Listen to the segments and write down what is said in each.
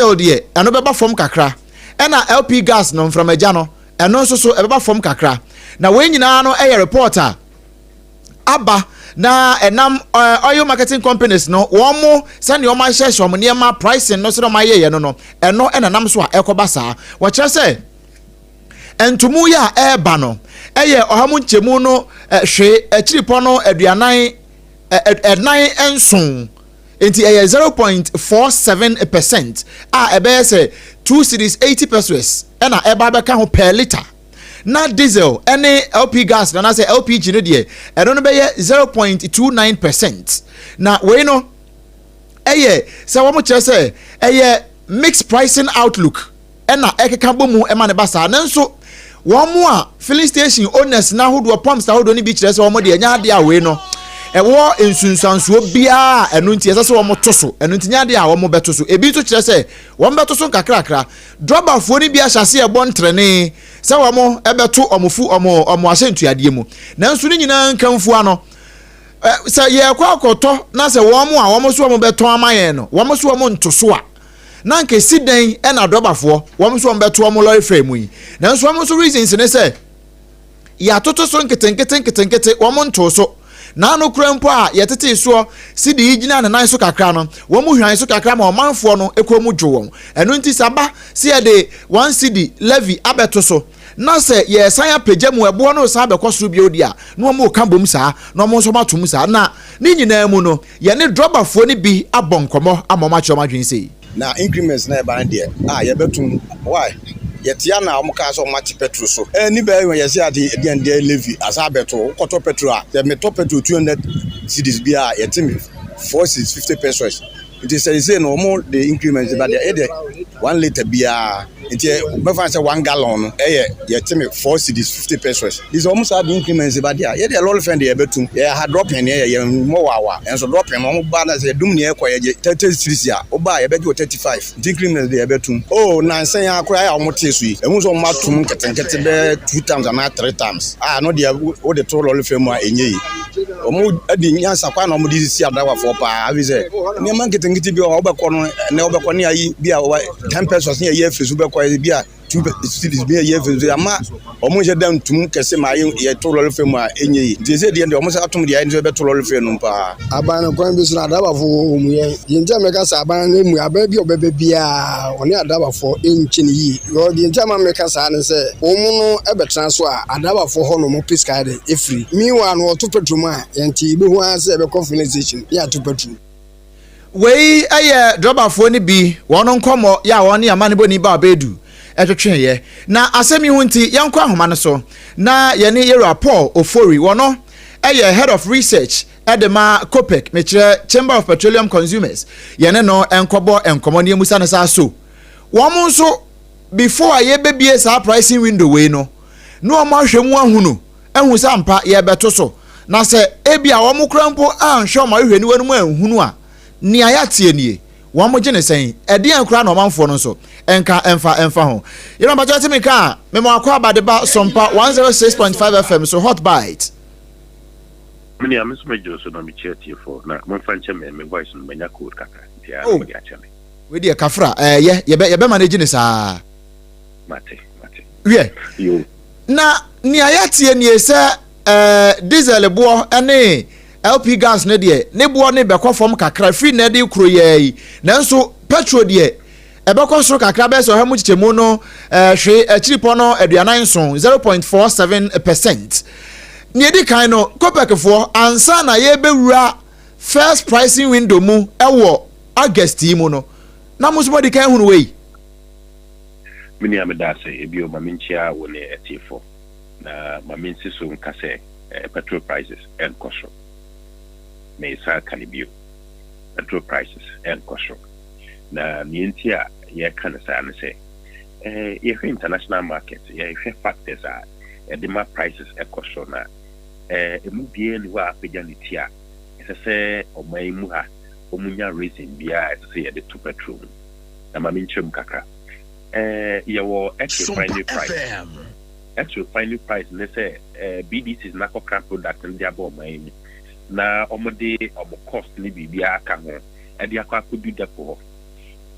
Deɛ ɛno bɛba fam kakra, ɛna LP gas no, mframagya no, ɛno nso so ɛbɛba fam kakra. Na wɔn nyinaa no ɛyɛ report a aba na ɛnam oil marketing companies no wɔn mo sɛnea wɔn ahyehyɛ wɔn nneɛma pricing no, sɛnea wɔn ayɛyɛ no, ɛno ɛna nam so a ɛkɔba saa. Wɔkyerɛ sɛ ntomu yi a ɛreba no ɛyɛ ɔha mu nkyɛmu no hwee akyiripɔ no 44 7, nti ɛyɛ 0.47% a ɛbɛyɛ sɛ 2 cedis 80 pesewas ɛna ɛba abɛka ho per litre. Na diesel ɛne LP gas na anaasɛ LPG no deɛ, ɛno no bɛyɛ 0.29%. Na wei no ɛyɛ sɛ wɔn kyerɛ sɛ ɛyɛ mixed pricing outlook ɛna ɛkeka bɔ mu ɛma ne ba saa. Nanso wɔn mo a filling station owners n'ahodoɔ, pumps ahodoɔ no bi kyerɛ sɛ wɔn deɛ, ɛnyɛ adeɛ a wei no ɛwɔ nsunsuansoɔ biara. Ɛno nti ɛsɛ sɛ wɔn to so, ɛno nti nyɛ adeɛ a wɔn bɛto so. Ebi nso kyerɛ sɛ wɔn bɛto so nkakrakra. Drɔbafoɔ no bi ahyɛ ase ɛbɔ ntrɛnee sɛ wɔn ɛbɛto wɔn fu wɔn ahyɛntuadeɛ mu. Nanso ne nyinaa nkamfua no ɛ sɛ yɛkɔ akɔtɔ na sɛ wɔn a wɔn nso wɔn bɛtɔn ama yɛn no, wɔn nso wɔn nto so a, na nka esi dan ɛna drɔbafoɔ wɔn nso wɔn bɛto wɔn lɔre fɛ mu yi. Nanso wɔn nso reasons ne sɛ yɛatoto so nketenkete nketenkete, wɔn nto so. N'ano kura mpo a yɛtete soɔ sidi yi gyina ne nan so kakra no, wɔn mu hwan so kakra ma ɔmanfoɔ no ekɔ mu dwo wɔn. Ɛno nti saba si yɛde 1 cedi levy abɛto so na sɛ yɛsan apagya mu, ɛboɔ no san bɛkɔ soro bio di a, na wɔn ka bom saa na wɔn nso ato mu saa. Na ne nyinaa mu no, yɛne drɔbafoɔ no bi abɔ nkɔmɔ ama wɔn akyerɛ wɔn adwene sei. Na increments na ɛba no deɛ a yɛbɛtum, why yɛtea na wɔn kaa sɛ wɔn ate petrol so ni bɛyɛ yɛ yɛsɛ ate ɛdeɛn deɛ levy asa abɛto. Wokɔtɔ petrol a, sɛ metɔ petrol 200 cedis bi a, yɛte me 4 cedis 50 pesewas. Nti sɛ sɛ no wɔn de increment ba deɛ, ɛyɛ deɛ 1 litre biara, nti bɛfa sɛ 1 gallon no ɛyɛ yɛte me 4 cedis 50 pesewas. Nti sɛ wɔn saa de increment ba deɛ a, yɛdeɛ lɔre fare deɛ yɛbɛtum. Yɛ ha dropping ne yɛ yɛn mmɔ waawa, ɛnso dropping no wɔn ba na sɛ yɛdum ne yɛkɔ yɛgye 30 cedis a, wɔba a yɛbɛgye wɔ 35. Nti increment deɛ yɛbɛtum o. Nansan yɛn akora a wɔn te so yi, ɛhu sɛ wɔn atum nketenkete bɛyɛ two times anaa three times a, no deɛ wɔde to lɔre fare mu a ɛnyɛ yi. Wɔn adi nyansa kwan na wɔn de sisi adrawafoɔ paa afi sɛ nneɛma nketenkete bi wɔ hɔ, wɔbɛkɔ no ɛnɛ wɔbɛkɔ ne ayi bi a wɔ 10 pesewas ne ayi afiri so, bɛkɔ bi a 2 cedis bi ayi afiri so ama wɔn nhyɛ da ntum kɛse ma ayɛ yɛto lɔre fare mu a ɛnyɛ yi. Nti ɛsɛ deɛ wɔn sɛ atom deɛ ayɛ nso yɛbɛto lɔre fare no paa. Aban no kwan bi so na adrabafoɔ wɔ mu yɛn deɛ nti a mɛka sɛ aban no mu aban bi a ɔbɛbɛ biara ɔne adrabafoɔ nkyɛ ne yie. Deɛ nti a ma mɛka saa ne sɛ wɔn mu no bɛtena so a, adrabafoɔ hɔ no mo pɛ sika de ɛfiri. Meanwhile no, wɔto petrol mu a, yɛnte yɛbɛhu ara sɛ yɛbɛkɔ filling station ne yɛato petrol. Wei yɛ drɔbafoɔ no bi wɔn nkɔmmɔ yɛ a wɔn ne amanebɔni ba ɔbɛɛdu ɛtwetweeɛ. Na asɛm yi ho nti, yɛnkɔ ahoma no so na yɛne yɛwura Paul Ofori, wɔno ɛyɛ head of research ɛde ma COPEC, mekyerɛ Chamber of Petroleum Consumers, yɛne no nkɔbɔ nkɔmmɔ ne yɛmusa no saa so wɔn nso before a yɛbɛbie saa pricing window wei no, na wɔn ahwɛ mu ahunu ehu sɛ ampa yɛbɛto so. Na sɛ ebi a wɔn kura mpo anhwɛ wɔn ahwehwɛ niwa no mu anhunu a, nea yɛateɛ nie, wɔn gye ne sɛn ɛdeɛn koraa na ɔmanfoɔ no nso ɛnka ɛmfa ɛmfa ho. Yɛrɛ mpakyɛ te mi ka a mɛmɔ akɔ abade ba Sɔmpa 106.5 FM so, Hot Bite. Me nua, me nso megye wo so na mekyia tiefoɔ na momfa nkyɛ me, me voice no manya cold kakra nti a na mode akyɛ me. Wei deɛ kafra ɛyɛ yɛbɛ manage ne saa. Mate, mate. Wiɛ. Yo. Na nea yɛateɛ nie sɛ diesel boɔ ne LP gas no deɛ, ne boɔ ne bɛkɔ fam kakra firi na ɛde kuro yɛ yi, nanso petrol deɛ ɛbɛkɔ soro kakra bɛyɛ sɛ ɔha mu kyekyɛmu no hwee akyiripɔ no 47, 0.47%. Nea edi kan no, COPECfoɔ, ansa na yɛbɛwura first pricing window mu ɛwɔ August yi mu no, na mo nso mo de kan hunu wei. Me nua, meda ase ebio. Ma menkyia wo ne atiefoɔ na ma mensi so nka sɛ petrol prices ɛnkɔ soro. Mesan ka no bio, petrol prices ɛnkɔ soro. Na nea nti a yɛka no saa ne sɛ yɛhwɛ international market, yɛhwɛ factors a ɛde ma prices ɛkɔ soro na emu biara ni hɔ a apagya ne ti a ɛsɛ sɛ ɔman yi mu ha wɔn nya reason biara a ɛsɛ sɛ yɛde to petrol mu. Na ma menkyerɛ mu kakra. Yɛwɔ ex refinery price. Ex refinery price ne sɛ BDCs n'akɔkra product no de aba ɔman yi mu na wɔde wɔn cost ne biribiara aka ho ɛde akɔ akɔdu depot hɔ.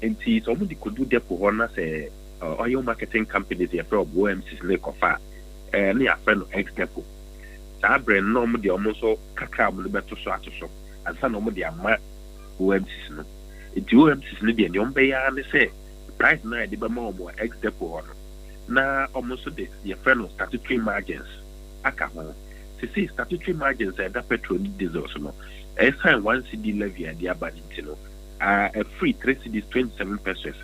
Nti sɛ wɔde kɔdu depot hɔ na sɛ oil marketing companies, yɛfrɛ wɔn OMCs, ne kɔfa a, ne yɛafrɛ no ex depot. Saa berɛ no na wɔde wɔn nso kakra a wɔde bɛto so ato so ansa na wɔde ama OMCs no. Nti OMCs no deɛ, deɛ wɔbɛyɛ ara ne sɛ price no a yɛde bɛma wɔn wɔ ex depot hɔ no, na wɔn nso de yɛfrɛ no statutory margins aka ho. Sesei statutory margins a ɛda petrol ne diesel so no, ɛsan 1 cedi levy a yɛde aba no nti no, ɛfiri 3 cedis 27 pesewas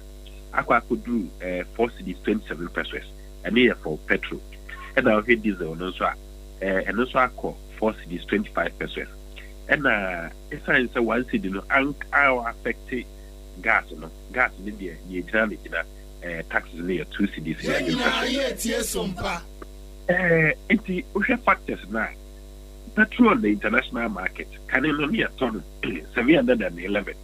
akɔ akɔduru 4 cedis 27 pesewas. Ɛno yɛ for petrol. Ɛna wohwɛ diesel no nso a, ɛno nso akɔ 4 cedis 25 pesewas. Ɛna ɛsiane sɛ 1 cedi no an a affect gas no, gas no deɛ, nea egyina no gyina taxes no yɛ 2 cedis 11 pesewas. Nti wohwɛ factors no a, petrol on the international market kane no ne yɛtɔ no 711.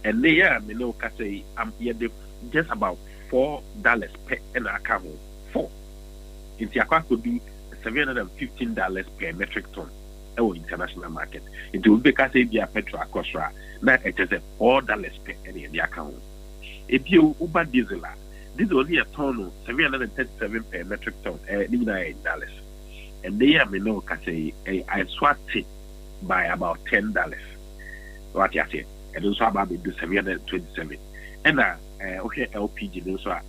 Ɛnɛ yɛ a me ne wo kasa yi, yɛde just about $4 pɛ ɛna aka ho four, nti akɔ akɔdu $715 per metric ton ɛwɔ international market. Nti obi bɛka sɛ ebi a petrol akɔ soro a, na ɛkyɛ sɛ $4 pɛ ɛna yɛde aka ho. Ebio, woba diesel a, diesel ne yɛtɔn no 737 per metric ton. Ne nyinaa yɛ in dollars. Ɛnɛ yi a me ne wo kasa yi, ɛyɛ ɛso ate by about $10. Wate aseɛ? Ɛno nso aba abɛdu 727. Ɛna wohwɛ LPG no nso a,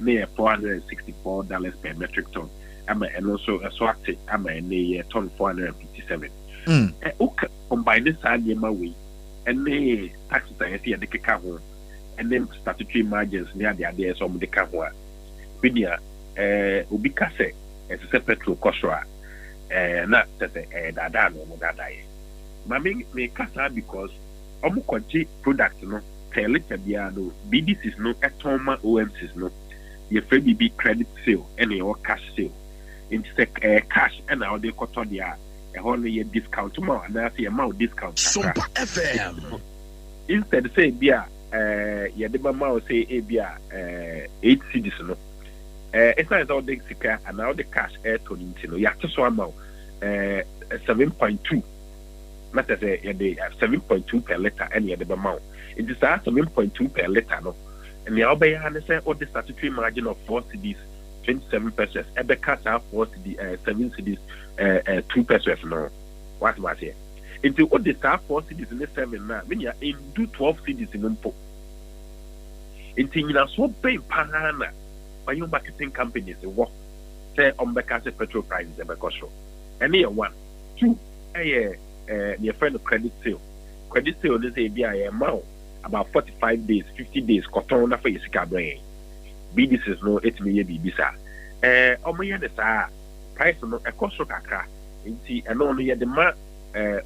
ne yɛ $464 per metric ton, ama ɛno nso ɛso ate ama ɛnɛ yɛ ton 457. Woka combine saa nneɛma wei ɛne taxes a yɛsɛ yɛde keka ho, ɛne statutory margins ne adeadeɛ sɛ ɔmode ka ho a, bi nea obi ka sɛ ɛsɛ sɛ petrol kɔ soro a, na kyɛ sɛ ɛyɛ daadaa na ɔmo daadaa yɛ. Ma me meka saa because ɔmo kɔgye product no per litre biara no, BDCs no ɛtɔn ma OMCs no, yɛfrɛ biribi credit sale ɛna yɛwɔ cash sale. Nti sɛ ɛyɛ cash ɛna ɔde kɔtɔ deɛ a, ɛhɔ no yɛ discount ma wo anaasɛ yɛma wo discount kakra. Sompa FM. Instead sɛ ebi a yɛde bɛma wo sɛ ebi a 8 cedis no, ɛsiane sɛ wode sika anaa wode cash ɛɛtɔ no nti no, yɛate so ama wo 7.2, na kyerɛ sɛ yɛde 7.2 per litre ɛna yɛde bɛma wo. Nti saa 7.2 per litre no, nea wobɛyɛ ara ne sɛ wode statutory margin of 4 cedis 27 pesewas ɛbɛka saa 4 cedi 7 cedis 2 pesewas no. Wate aseɛ? Nti wode saa 4 cedis ne seven na me nua ndu 12 cedis no mpo. Nti nyinasoɔ bɛn paa na oil marketing companies wɔ sɛ ɔmbɛka sɛ petrol prices ɛbɛkɔ soro? Ɛne yɛ one. Two, ɛyɛ deɛ yɛfrɛ no credit sale. Credit sale no sɛ ebi a yɛma wo about 45 days, 50 days, kɔtɔn na fa yɛ sika brɛ yɛn. BDCs no etumi yɛ biribi saa. Ɔmo yɛ ne saa a, price no ɛkɔ soro kakra. Nti ɛno no yɛde ma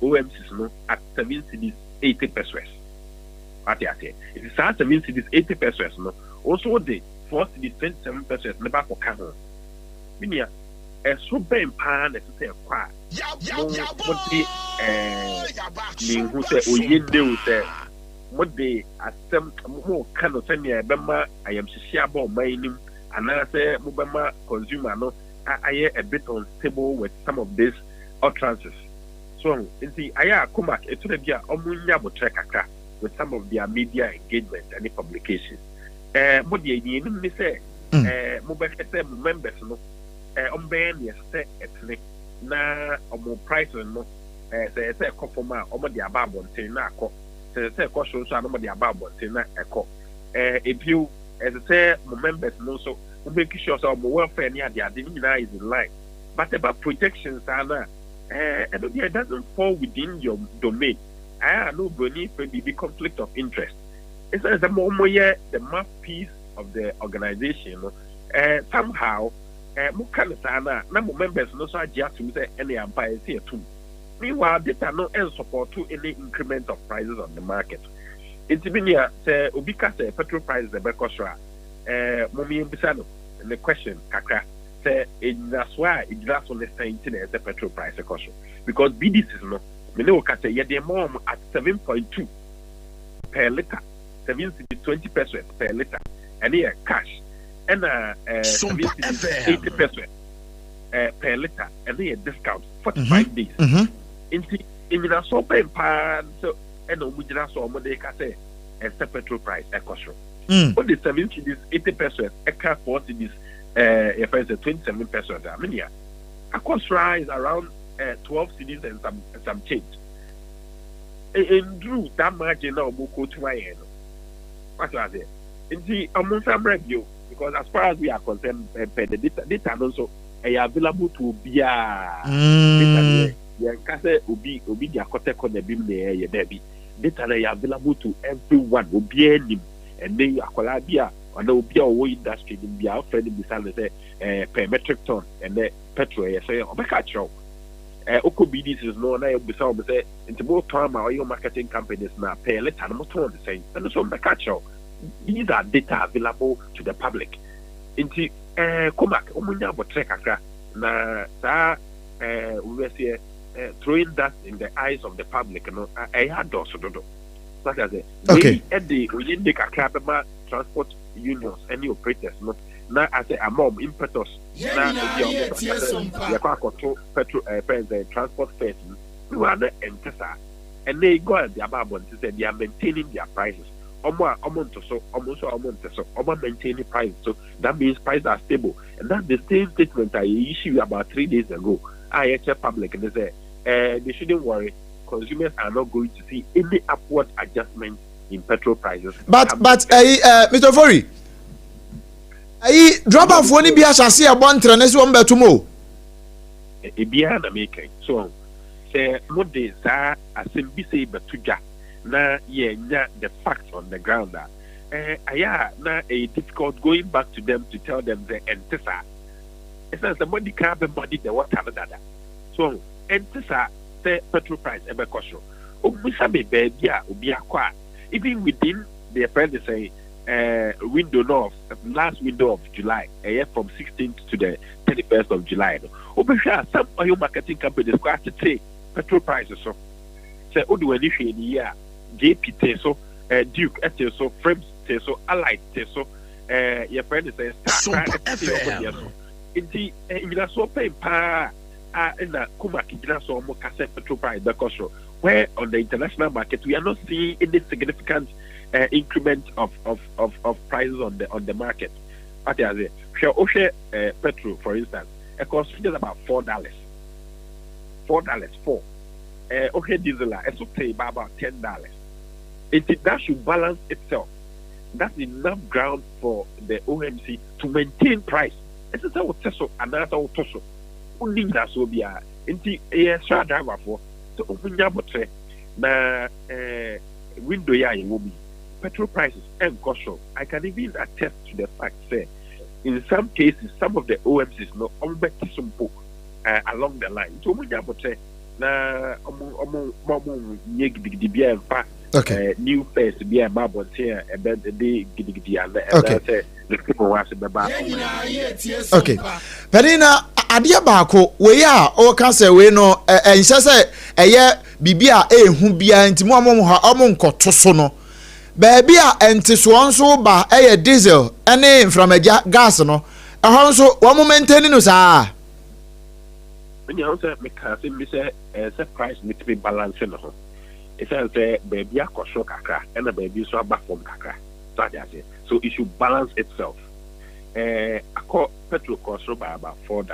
OMCs no at 7 cedis 80 pesewas. Wate aseɛ? Nti saa 7 cedis 80 pesewas no, wɔn nso wode 4 cedis 27 pesewas ne ba akɔka ho. Me nua, ɛso bɛn paa na ɛsɛ sɛ ɛkɔ a mo mode mehu sɛ oye nne o, sɛ mode asɛm mo ka no sɛnea ɛbɛma ayamhyehye aba ɔman anim anaasɛ mobɛma consumer no ayɛ a bit unstable with some of these utterances so. Nti ayɛ a COMAC ɛtɔ bi a ɔmo nya abotire kakra with some of their media engagement and publications. Mo deɛ, nea enim ne sɛ mobɛhwɛ sɛ mo members no ɔmo bɛyɛ nea ɛsɛ sɛ ɛtene na ɔmo price no, sɛ ɛsɛ ɛkɔ fam a, ɔmo de aba abɔnten na akɔ, sɛ ɛsɛ sɛ ɛkɔ soro nso a, na ɔmo de aba abɔnten na ɛkɔ. Ebio, ɛsɛ sɛ mo members no nso mo make sure sɛ ɔmo welfare ne adeade ne nyinaa is in line. But ɛba projections saa na ɛno deɛ, it doesn't fall within your domain. Ayɛ a na obroni fɛ biribi conflict of interest. Ɛsiane sɛ mo yɛ the mouthpiece of the organization no, somehow mo ka no saa na na mo members no nso agye atum sɛ ɛne ampa ɛsɛ yɛtum. Meanwhile, data no nsupport any increment of prices on the market. Nti mi nua, sɛ obi ka sɛ petrol prices ɛbɛkɔ soro a, mo mi bisa no ne question kakra sɛ egyinaso a egyina so ne sɛn nti na ɛsɛ petrol price kɔ so? Because BDCs no, me ne wo ka sɛ yɛde ma wɔn at 7.2 per litre, 7 cedis 20 pesewas per litre, ɛne yɛ cash, ɛna 7 cedis 80 pesewas per litre, ɛne yɛ discount 45 days. Nti enyinaso bɛn paa sɛ ɛna wɔn gyina so a wɔn de ka sɛ Ɛsɛ petrol price ɛkɔ soro. O de 7 cedis 80 pesewas ɛka 4 cedis yɛfrɛ sɛ 27 pesewas a, menua, akɔ soro is around 12 cedis and some change. Nduru that margin na ɔmo kɔ tuma yɛn no, wate aseɛ? Nti ɔmo nsa mmerɛ bio, because as far as we are concerned, pɛ the data no nso ɛyɛ available to obiara. Data no yɛ yɛn ka sɛ obi di akɔtɛ kɔ bi mu na ɛyɛ dɛbi, data no yɛ available to everyone. Obiara nim. Ɛnɛ akwadaa bi a ɔna obi a ɔwɔ industry no bi a ɔfrɛ no bisa no sɛ per metric ton ɛnɛ petrol ɛyɛ sɛ ɔbɛka akyerɛw. Okɔ BDCs no na yɛbusa wɔn sɛ, nti mo tɔn ama oil marketing companies na per litre no mo tɔn ne sɛn? Ɛno nso ɔbɛka akyerɛw. These are data available to the public. Nti COMAC, wɔn nya abɔtrɛ kakra na saa wɔbɛseɛ throwing that in the eyes of the public no, ɛyɛ adɔɔso dodo. Saka sɛ wei ɛde oyinde kakra bɛma transport unions ɛne operators no na asɛ ama wɔn impetus na ebi a wɔn sɛ yɛkɔ akɔto petrol fɛn sɛ transport fares no ne na ɛnte saa. Ɛnɛ GOIL de aba abɔnten sɛ they are maintaining their prices. Ɔmo a ɔmo nto so, ɔmo nso a ɔmo nte so, ɔmo maintaining price, so that means prices are stable. And that's the same statement I issued about 3 days ago a yɛkyɛ public ne sɛ they shouldn't worry, consumers are not going to see any upward adjustment in petrol prices. But ɛyi Mr Fori, ɛyi driverfoɔ ni bi ahyɛ ase ɛbɔ ntrɛne sɛ wɔn bɛtum o. Ebiara na meka so sɛ mo de saa asɛm bi sɛ bɛto dwa na yɛnya the facts on the ground a, ɛyɛ a na ɛyɛ difficult going back to them to tell them sɛ ɛnte saa, ɛsiane sɛ mɔdi kan bɛ muddy the water no dada. So ɛnte saa sɛ petrol price ɛbɛkɔ soro. Obisa me baabi a obi akɔ a, even within the president say window no of last window of July, ɛyɛ from 16th to the 31st of July no, wobɛhwɛ a some oil marketing companies kɔ atete petrol prices so. Sɛ wode w'ani hwɛ ni yie a, JP te so, Duke te so, Frames te so, Allied te so, yɛfrɛ no sɛ Star kora te ɔmo deɛ so. Nti nyinasoɔ pɛn paa a ɛna COMAC gyina so ɔmo ka sɛ petrol price bɛkɔ soro, where on the international market we are not seeing any significant increment of prices on the market. Ate ase? Hwɛ, wohwɛ petrol for instance, ɛkɔ so just about $4, $4 four. Wohwɛ diesel a, ɛso tee by about $10. Nti that should balance itself. That's enough ground for the OMC to maintain price. Ɛsɛ sɛ wote so anaasɛ woto so, wonni nyinasoɔ biara. Nti ɛyɛ sra driverfoɔ sɛ ɔmo nya abɔtrɛ na window yi a yɛwɔ mu yi, petrol prices ɛnkɔ soro. I can even attest to the fact sɛ in some cases some of the OMCs no, ɔmo bɛte so mpo along the line. Nti ɔmo nya abɔtrɛ na ɔmo nye gidigidi bi a ɛmfa new fares bi a ɛba abɔnten a ɛbɛ de gidigidi ana ɛna sɛ ne fi wɔn ase bɛba. Okay, panin, na adeɛ baako wei a ɔka sɛ wei no ɛnhyɛ sɛ ɛyɛ biribi a ɛɛhu biara, nti mu a mo ha ɔmo nkɔto so no, baabi a ntesoɔ nso ba ɛyɛ diesel ɛne mframagya gas no, ɛhɔ nso wɔn maintain no saa. Ɛnni ahɔ sɛ meka asɛm bi sɛ ɛɛ sɛ price no tumi balance ne ho, ɛsiane sɛ baabi akɔ soro kakra ɛna baabi nso aba fam kakra so ade aseɛ, so it should balance itself. Akɔ petrol kɔ soro by about $4,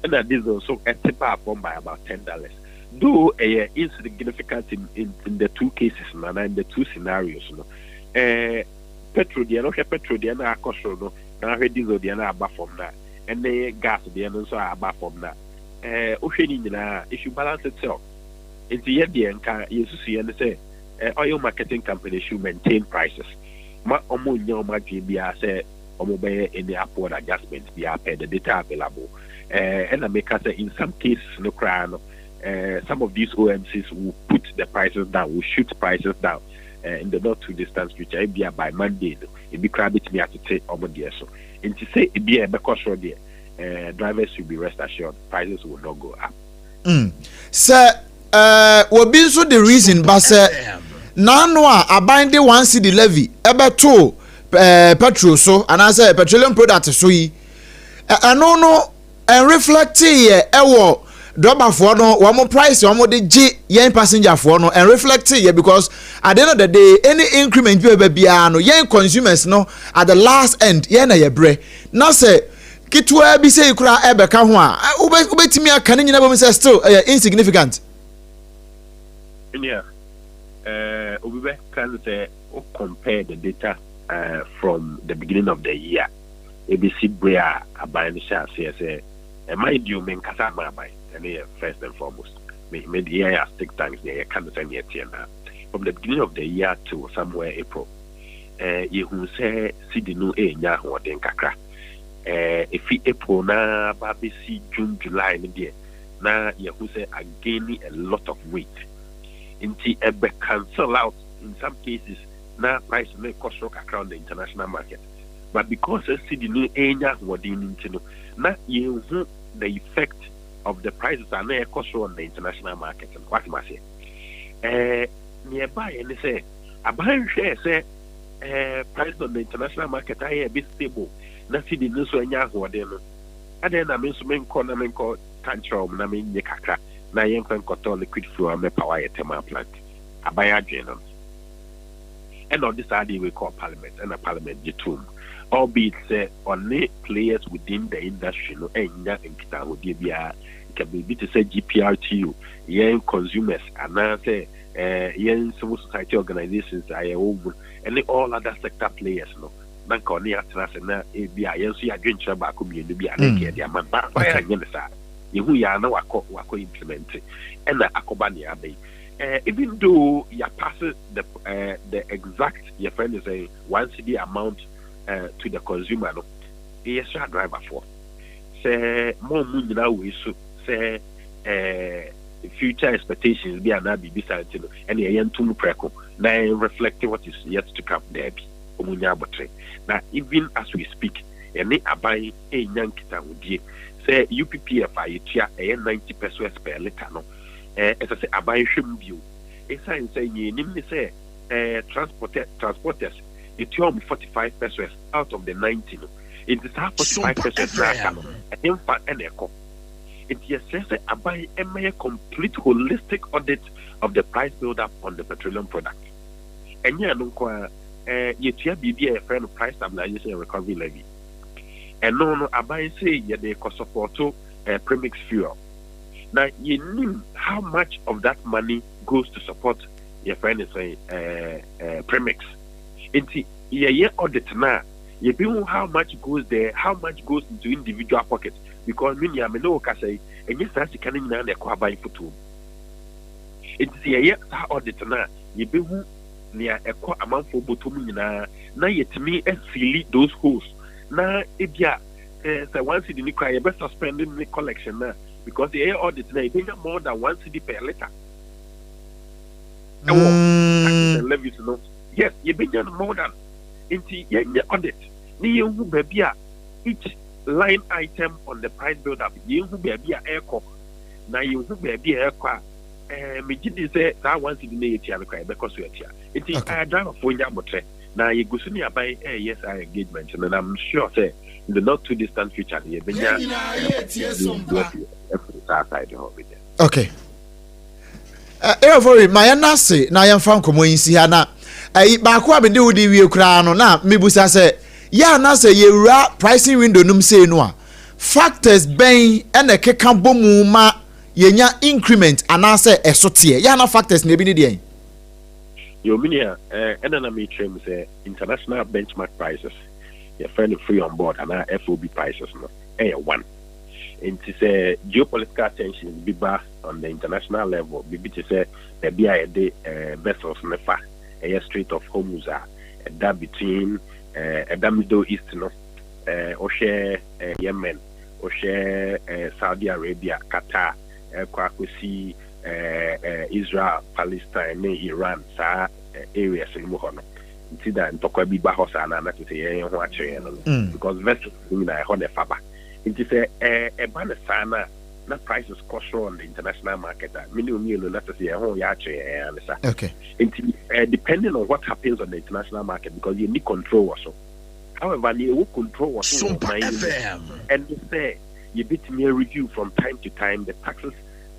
ɛna diesel nso ɛte baa fam by about $10, though ɛyɛ insignificant in the two cases no na in the two scenarios no. Petrol deɛ no, hwɛ, petrol deɛ no akɔ soro no na ahwɛ diesel deɛ no aba fam na ɛne gas deɛ no nso a aba fam na wohwɛ ne nyinaa, it should balance itself. Nti yɛ deɛ nka yɛsusu yɛ no sɛ oil marketing company should maintain prices ma ɔmo nya ɔmo adwene biara sɛ ɔmo bɛyɛ any upward adjustment biara per the data available. Ɛna meka sɛ in some cases no koraa no, some of these OMCs will put the prices down, will shoot prices down in the not too distant future. Ebia by Monday no, ebi koraa betumi atete ɔmo deɛ so. Nti sɛ ebi a ɛbɛkɔ soro deɛ, drivers should be rest assured, prices will not go up. Sɛ obi nso de reason ba sɛ n'ano a aban de 1 cedi levy ɛbɛto petrol so anaasɛ petroleum product so yi, ɛno no ɛnreflect yɛ ɛwɔ Drɔbafoɔ no wɔn price wɔn de gye yɛn passengerfoɔ no and reflect yɛ, because at the end of the day, any increment bi bɛba biara no, yɛn consumers no at the last end yɛn na yɛ brɛ. Na sɛ ketewa bi sɛ ekura ɛbɛka ho a, wobɛtumi aka ne nyinaa bɔ mu sɛ still ɛyɛ insignificant. Nua, obi bɛka no sɛ o compare the data from the beginning of the year ebesi bere a aban no hyɛ aseɛ sɛ ɛma yi di omi nkasa ama aban. Ɛno yɛ first and foremost. Me yɛn yɛ think tanks deɛ, yɛka no sɛ neɛ teɛ. Na from the beginning of the year to somewhere April, yɛhu sɛ cedi no ɛnya ahoɔden kakra. Efi April na ba bɛsi June, July no deɛ, na yɛhu sɛ again a lot of weight, nti ɛbɛ cancel out in some cases na price no kɔ soro kakra on the international market. But because cedi no ɛnya ahoɔden no nti no, na yɛnhu the effect of the prices a na ɛkɔ soro on the international market no. Wate ma seɛ, nea ɛbaeɛ ne sɛ aban hwɛɛ sɛ price on the international market ayɛ a bit stable na cedi no nso anya ahoɔden no, adɛn na me nso menkɔ na menkɔ ka nkyerɛ wɔn na menyɛ kakra na yɛnkɔ nkɔtɔ liquid fuel mɛpower yɛ thermal plant? Aban adwene no ɛna ɔde saa adeɛ wei kɔɔ Parliament, ɛna Parliament gye tom, albeit sɛ ɔne players within the industry no ɛnya nkitahodie biara. Nka biribi te sɛ GPRTU, yɛn consumers anaasɛ yɛn civil society organizations a yɛwɔ mu ɛne all other sector players no, na nka ɔne atena ase na ebi a yɛn nso yɛadwenkyerɛ baako mmienu bi a na nka yɛde ama no. Baako anyɛ ne saa. Yɛhu yɛ a na wakɔ implement, ɛna akɔba nea aba yi. Even though yɛapass the exact, yɛfrɛ no sɛ 1 cedi amount to the consumer no, yɛsrɛ driverfoɔ sɛ mo mu nyinaa wei so sɛ future expectations bi anaa biribi saa nti no ɛna ɛyɛ ntom prɛko na ɛyɛ reflect what is yet to come. Daabi, ɔmo nya abɔtere. Na even as we speak, yɛne aban ɛnya nkitahodie sɛ UPPF a yɛtua ɛyɛ 90 pesewas per litre no, ɛsɛ sɛ aban hwɛ mu bio, ɛsiane sɛ yɛnim ne sɛ transporters yɛtua ɔmo 45 pesewas out of the 90 no. Nti saa 45 pesewas na aka no, ɛyɛ mfa ɛna ɛkɔ. Nti yɛsrɛ sɛ aban ɛmɛyɛ complete holistic audit of the price build up on the petroleum product. Ɛnyɛ ɛno nko a, yɛtua biribi a yɛfrɛ no Price Stabilization and Recovery Levy. Ɛno no, aban sɛ yɛde kɔ support premix fuel, na yɛnim how much of that money goes to support, yɛfrɛ no sɛ premix. Nti yɛyɛ audit na yɛbɛhu how much goes there, how much goes into individual pocket, because me nua, me ne wo kasa yi, ɛnyɛ saa sika no nyinaa na ɛkɔ aban fotoɔ mu. Nti sɛ yɛyɛ saa audit no a, yɛbɛhu nea ɛkɔ amanfoɔ bɔtɔ mu nyinaa na yɛtumi afill those holes. Na ebia sɛ 1 cedi ni kora, yɛbɛ suspend ne collection na because yɛyɛ audit na yɛbɛnya more than 1 cedi per litre ɛwɔ taxes and levies no. Yes, yɛbɛnya no more than. Nti yɛnyɛ audit ne yɛnhu baabi a each line item on the price build up, yɛnhu baabi a ɛrekɔ. Na yɛnhu baabi a ɛrekɔ a, megye di sɛ saa 1 cedi no yɛtua no kora, yɛbɛkɔ so atua. Nti driverfoɔ nya abotire na yɛgu so ne aban ɛɛyɛ saa engagement no, na I'm sure sɛ in the not too distant future no, yɛbɛnya ɛfiri saa side hɔ. Okay, Erefori, ma yɛn ase na yɛmfa nkɔmmɔ yi si ha. Na ɛyi baako a mede wo de wie koraa no, na mebusa sɛ yɛ ana sɛ yɛwura pricing window nom sei no a, factors bɛn ɛna ɛkeka bɔ mu ma yɛnya increment anaasɛ ɛso teɛ? Yɛ ana factors na ebi ne deɛn? Yomini a ɛna na mekyerɛ mu sɛ international benchmark prices, yɛfrɛ no free on board anaa FOB prices no, ɛyɛ one. Nti sɛ geopolitical tensions bi ba on the international level, biribi te sɛ baabi a yɛde vessels no fa, ɛyɛ Strait of Hormuz a ɛda between ɛda Middle East no, wohwɛ Yemen, wohwɛ Saudi Arabia, Qatar, ɛkɔ akɔsi Israel, Palestine ne Iran, saa areas no mu hɔ no, nti na ntɔkwa bi ba hɔ saa na anate sɛ yɛn ho akyerɛ yɛn no, because vessels no nyinaa ɛhɔ na ɛfa ba. Nti sɛ ɛba no saa na prices kɔ soro on the international market a, mene mmienu na sɛ yɛn ho yɛ akyerɛ yɛn ane sa. Nti depending on what happens on the international market, because yɛnni control wɔ so. However, nea ɛwɔ control wɔ so wɔ ɔman yi mu ɛne sɛ yɛbɛtumi review from time to time the taxes.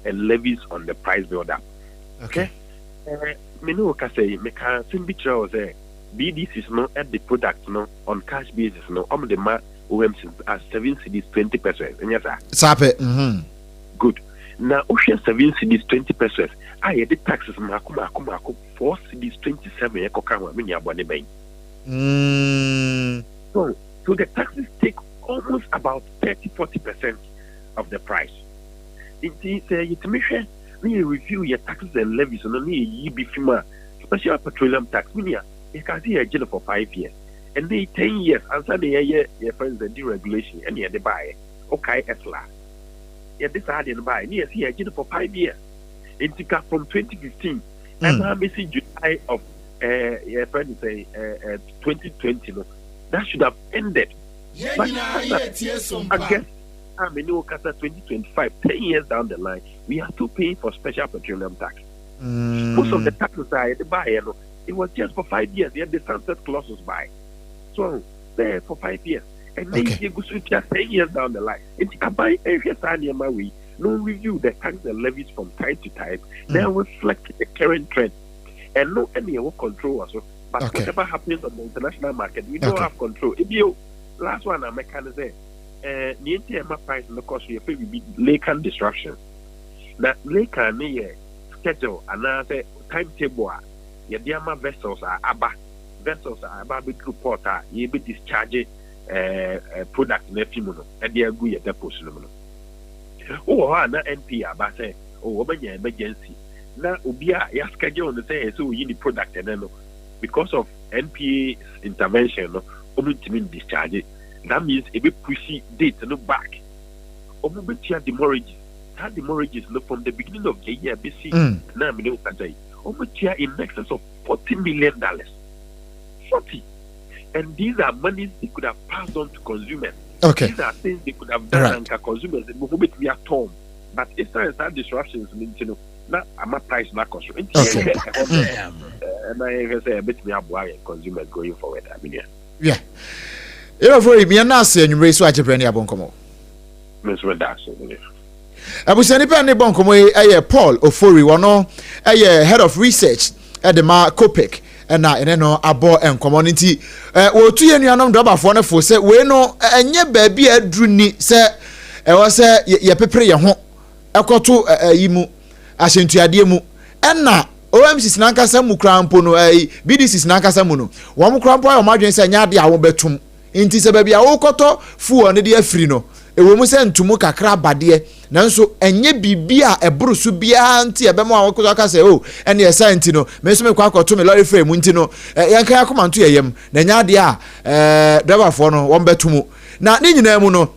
and levies on the price build up. Okay. Eh, me ne wo kasa yi, meka asɛm bi kyerɛ wo sɛ BDCs no de product no on cash basis no, wɔn de ma OMC as 7 cedis 20 pesewas, ɛnyɛ saa? Saa pɛ. Mm-hmm. Good. Na wohwɛ 7 cedis 20 pesewas a yɛde taxes mako mako mako 4 cedis 27 ɛkɔka ho a, me nua bɔne bɛn? So the taxes take almost about 30 40% of the price. Nti sɛ yɛtumi hwɛ na yɛ review yɛ taxes and levies no na yɛyi bi fi mu a, special petroleum tax, me nua, yɛka sɛ yɛgye no for 5 years. Ɛnɛ yi 10 years ansa na yɛyɛ yɛfrɛ no sɛ deregulation ɛna yɛde baeɛ. Wokae ESLA? Yɛde saa adeɛ no baeɛ ne yɛsɛ yɛgye no for 5 years. Nti ka from 2015 ɛna bɛsi July of yɛfrɛ no sɛ 2020 no, that should have ended. But as August a me ne wo kasa 2025, 10 years down the line, we are still paying for special petroleum tax. Most of the taxes a yɛde baeɛ no, it was just for 5 years. Yɛde sunset clauses baeɛ. So there for 5 years. And then you go to 10 years down the line. Nti aban nhwɛ saa nneɛma wei no review the tax and levies from time to time, then reflect the current trend. And no any control also. But whatever happens on the international market, we don't have control. Ebio, last one I can say, nea nti a ɛma price no kɔ so yɛfrɛ biribi laycan disruption. Na laycan ne yɛ schedule anaasɛ timetable a yɛde ama vessels a aba vessels a aba abɛduru port a yɛbɛ discharge product no afi mu no ɛde agu yɛ depots no mu no. Wowɔ hɔ a na NP aba sɛ oh wɔbɛnya emergency na obi a yɛ schedule no sɛ ɛsɛ oyi ne product ɛnɛ no, because of NPA intervention no, wɔn ntumi discharge. That means ebe push date no back. Wɔn bɛtua demurrages. Saa demurrages no, from the beginning of the year bɛsi na mene wo kasa yi, wɔn bɛtua in excess of $40 million. 40, and these are monies they could have passed on to consumers. These are things they could have done anka consumers mo ho bɛtumi atɔn, but ɛsiane saa disruptions no nti no na ama price no akɔ so. Nti yɛhwɛ ɛhɔ no ɛna yɛhwɛ sɛ ɛbɛtumi aboa yɛn consumers going forward, aminia. Yeah. Yɛbɛfo yi mmiɛn ase anwummerɛ yi so agye berɛ ne abɔ nkɔmmɔ. Me nso meda ase, menua. Abusuani pɛ ne bɔ nkɔmmɔ yi ɛyɛ Paul Ofori, wɔno ɛyɛ head of research ɛde ma COPEC, ɛna ɛne no abɔ nkɔmmɔ no. Nti wɔtu yɛn nuanom drɔbafoɔ no fo sɛ wei no ɛnyɛ baabi a aduru ni sɛ ɛwɔ sɛ yɛpepere yɛn ho ɛkɔto ɛyi mu ahyɛntuadeɛ mu, ɛna OMCs n'ankasa mu koraa mpo no, ɛyi BDCs n'ankasa mu no, wɔn koraa mpo ayɛ wɔn adwene sɛ ɛnyɛ adeɛ a wɔbɛtum. Nti sɛ baabi a wɔrekɔtɔ fuel no de afiri no, ɛwɔ mu sɛ ntomu kakra abadeɛ, nanso ɛnyɛ biribi a ɛboro so biara nti ɛbɛma a wɔkɔtɔ aka sɛ o ɛne ɛsa nti no me nso mekɔ akɔto me lɔre fare mu. Nti no yɛnka yɛ akoma nto yɛ yam na ɛnyɛ adeɛ a driverfoɔ no wɔn bɛto mu. Na ne nyinaa mu no,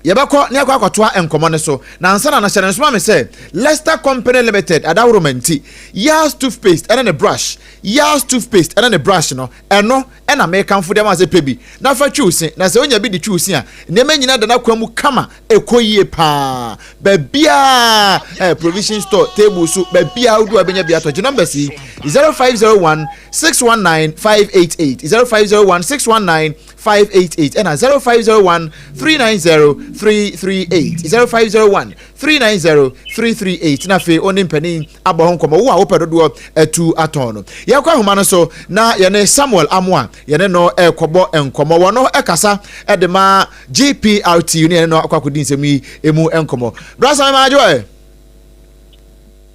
yɛbɛkɔ ne akɔ akɔtoa nkɔmmɔ no so. Na ansa na no, hyɛ no nsoma me sɛ Leicester Company Limited adaworoma nti Yas toothpaste ɛne ne brush, Yas toothpaste ɛne ne brush no, ɛno ɛna mekamfo deɛ ma sɛ pɛ bi na fa twiw se. Na sɛ wonya bi de twiw se a, nneɛma nyinaa da n'akwan mu kama, ɛkɔ yie paa. Baabiaa provision store table so, baabiaa wodu a bɛnya bi atɔ. Gye numbers yi: 0501 619 588, 0501 619 588, ɛna 0501 390 338, 0501 390 338. Na afei ɔne mpanin abɔ ho nkɔmmɔ. Wo a wopɛ dodoɔ atu atɔn no, yɛkɔ ahoma no so na yɛne Samuel Amoa, yɛne no ɛrekɔbɔ nkɔmmɔ. Wɔn no ɛkasa ɛde ma GPRT ne yɛne no akɔ akɔdi nsɛm yi emu nkɔmmɔ. Brasa mi maa adwo ɛ.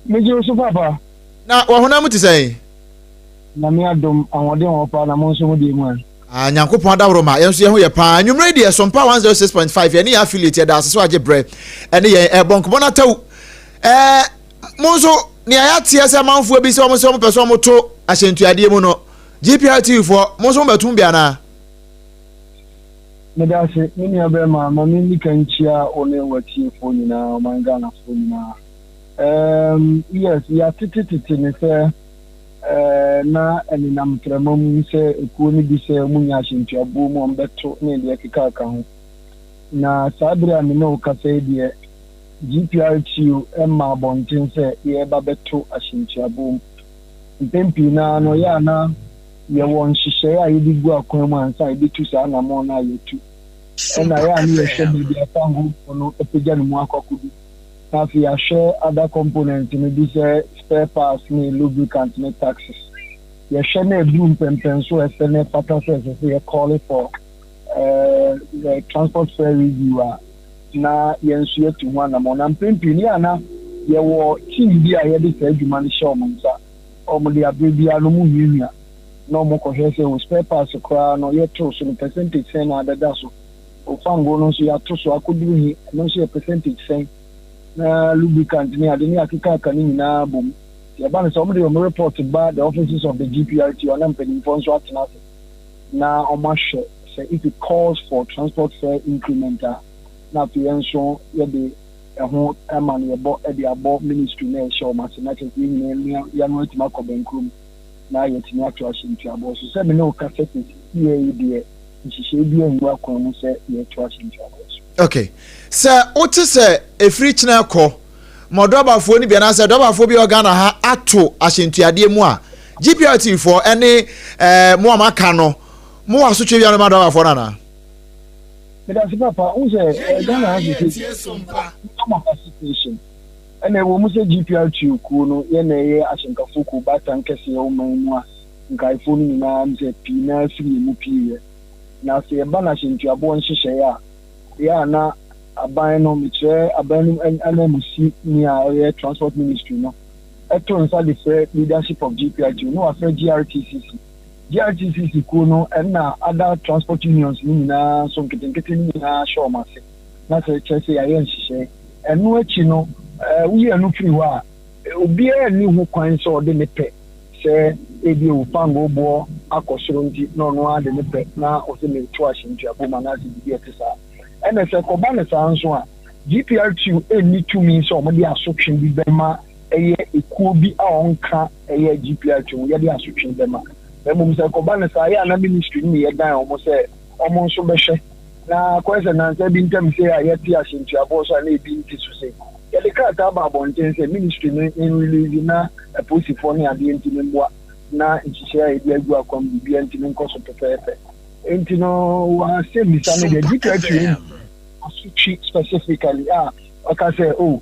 Megye wo so, papa. Na wɔhonam te sɛn? Nyame adom, ahoɔden wɔ paa. Na mo nso mo deɛ mu ɛ? Ah, Nyankopɔn adaworo ma yɛn nso yɛn ho yɛ paa. Anwummerɛ deɛ, Sompa 106.5 yɛne yɛn affiliate, yɛda ase so agye berɛ ɛne yɛn ɛbɔ nkɔmmɔ no ataw. Mo nso nea yɛateɛ sɛ amanfoɔ bi sɛ wɔn sɛ wɔn pɛ sɛ wɔn to ahyɛntuadeɛ mu no, GPRT foɔ mo nso mobɛtom bi anaa? Meda ase, me nua bɛrima. Ma menni ka nkyia wo ne w'atiefoɔ nyinaa, ɔman Ghanafoɔ nyinaa. Yes, yɛatetetete ne sɛ na ɛnenam mframa mu sɛ ekuo no bi sɛ wɔnya ahyɛntuabuo mu a wɔbɛto ne deɛ ɛkekaka ho. Na saa bere a me ne wo kasa yi deɛ, GPRTU mma abɔnten sɛ yɛreba bɛto ahyɛntuabuo mu. Mpɛn pii no ara no, ɛyɛ a na yɛwɔ nhyehyɛe a yɛde gu akwan mu ansa a yɛbɛtu saa anammɔn no a yɛatu. Ɛna ɛyɛ a na yɛhwɛ baabi a fangoofoɔ no apagya ne mu akɔ akɔdu. Na afei yɛahwɛ other components no bi sɛ spare parts ne lubricant ne taxes. Yɛhwɛ na ɛduru mpɛmpɛnso a ɛsɛ na ɛfata sɛ ɛsɛ sɛ yɛ call for transport fare review a, na yɛn nso yɛatu ho anammɔn. Na mpɛn pii no yɛ a na yɛwɔ team bi a yɛde saa adwuma no hyɛ wɔn nsa. Wɔde aberɛ biara no wɔhuahua na wɔkɔhwɛ sɛ o spare parts koraa no yɛtoo so no percentage sɛn na abɛda so. O fango no nso yɛato so akɔduru he, ɛno nso yɛ percentage sɛn. Na lubricant ne ade ne akekaaka no nyinaa bom. Nti ɛba no sɛ wɔde wɔn report ba the offices of the GPRTU a na mpanimfoɔ nso atena ase na wɔahwɛ sɛ if it calls for transport fare increment a, na afei yɛn nso yɛde ɛho amanneɛbɔ de abɔ ministry no a ɛhyɛ wɔn ase na kyerɛ sɛ yɛn nyinaa yɛn ano atumi akɔ bɛnkoro mu na yɛatumi ato ahyɛ ntuaboɔ so. Sɛ me ne wo kasa seesei yi deɛ, nhyehyɛe biara ngu akwan mu sɛ yɛreto ahyɛ ntuaboɔ so. Okay. Sɛ wote sɛ ɛfiri kyena kɔ ma ɔdrɔbafoɔ no bi anaasɛ dɔbafoɔ bi a ɔwɔ Ghana ha ato ahyɛntuadeɛ mu a, GPRT foɔ ɛne ɛɛ mo a moaka no, mowɔ asotwe bi a mobɛma dɔbafoɔ no anaa? Medase papa, wohu sɛ eh, Ghana ha sese freedom of association ɛna ɛwɔ mu sɛ GPRTU kuo no yɛ na ɛyɛ ahyɛnkafo kuo baatan kɛseɛ wɔ man mu a nkaefoɔ no nyinaa m sɛ pii naa firi yɛ mu pieeɛ. Na sɛ yɛba no ahyɛntuaboɔ nhyehyɛeɛ a, yɛ a na aban no, mekyerɛ aban no ananmusi ni a ɔyɛ Transport Ministry no, to nsa de frɛ leadership of GPRTU na wafrɛ GRTCC. GRTCC kuo no na other transport unions no nyinaa nso nketenkete no nyinaa hyɛ wɔn ase na sɛ kyerɛ sɛ yɛayɛ nhyehyɛe. Ɛno akyi no, woyi ɛno firi hɔ a, obiara nni ho kwan sɛ ɔde ne pɛ sɛ ebia o fangoo boɔ akɔ soro nti na ɔno ara de ne pɛ na ɔsɛ mereto ahyɛntuabɔ mu anaasɛ biribi a ɛte saa. Ɛna sɛ ɛkɔba no saa nso a, GPRTU nni tumi sɛ wɔde asotwe bi bɛma ɛyɛ ekuo bi a ɔnka ɛyɛ GPRTU ho, yɛde asotwe bɛma. Na mmom sɛ ɛkɔba no saa, ɛyɛ a na ministry no na yɛdan wɔn sɛ wɔn nso bɛhwɛ. Na akɔyɛ sɛ nnansa bi ntam sei a yɛte ahyɛntuaboɔ so a na ebi nte so sei. Yɛde krataa ba abɔnten sɛ ministry no nrelease na apolisifoɔ ne adeɛ ntumi mmoa na nhyehyɛe a yɛde agu akwan mu biribiara ntumi nkɔ so pɛpɛɛpɛ. Enti no w'asɛmmisa no deɛ GPRTU nni asotwe specifically a ɔka sɛ oh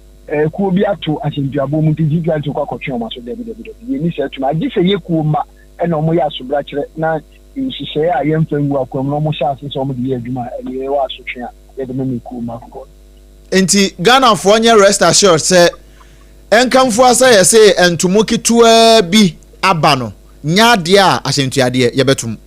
kuo bi ato ahyɛntuaboɔ mu nti GPRTU kɔ akɔtwe wɔn aso. Dabi dabi dabi, yɛnni saa tumi agye sɛ yɛ kuo mma ɛna wɔyɛ asobrakyerɛ na nhyehyɛe a yɛmfa ngu akwan mu na wɔhyɛ ase sɛ wɔde yɛ adwuma a, ɛno yɛwɔ asotwe a yɛde ma ne kuo mma dodoɔ no. Nti Ghanafoɔ nyɛ rest assured sɛ ɛnkamfua sɛ yɛse ntomo ketewaa bi aba no nyɛ adeɛ a ahyɛntuadeɛ yɛbɛtom.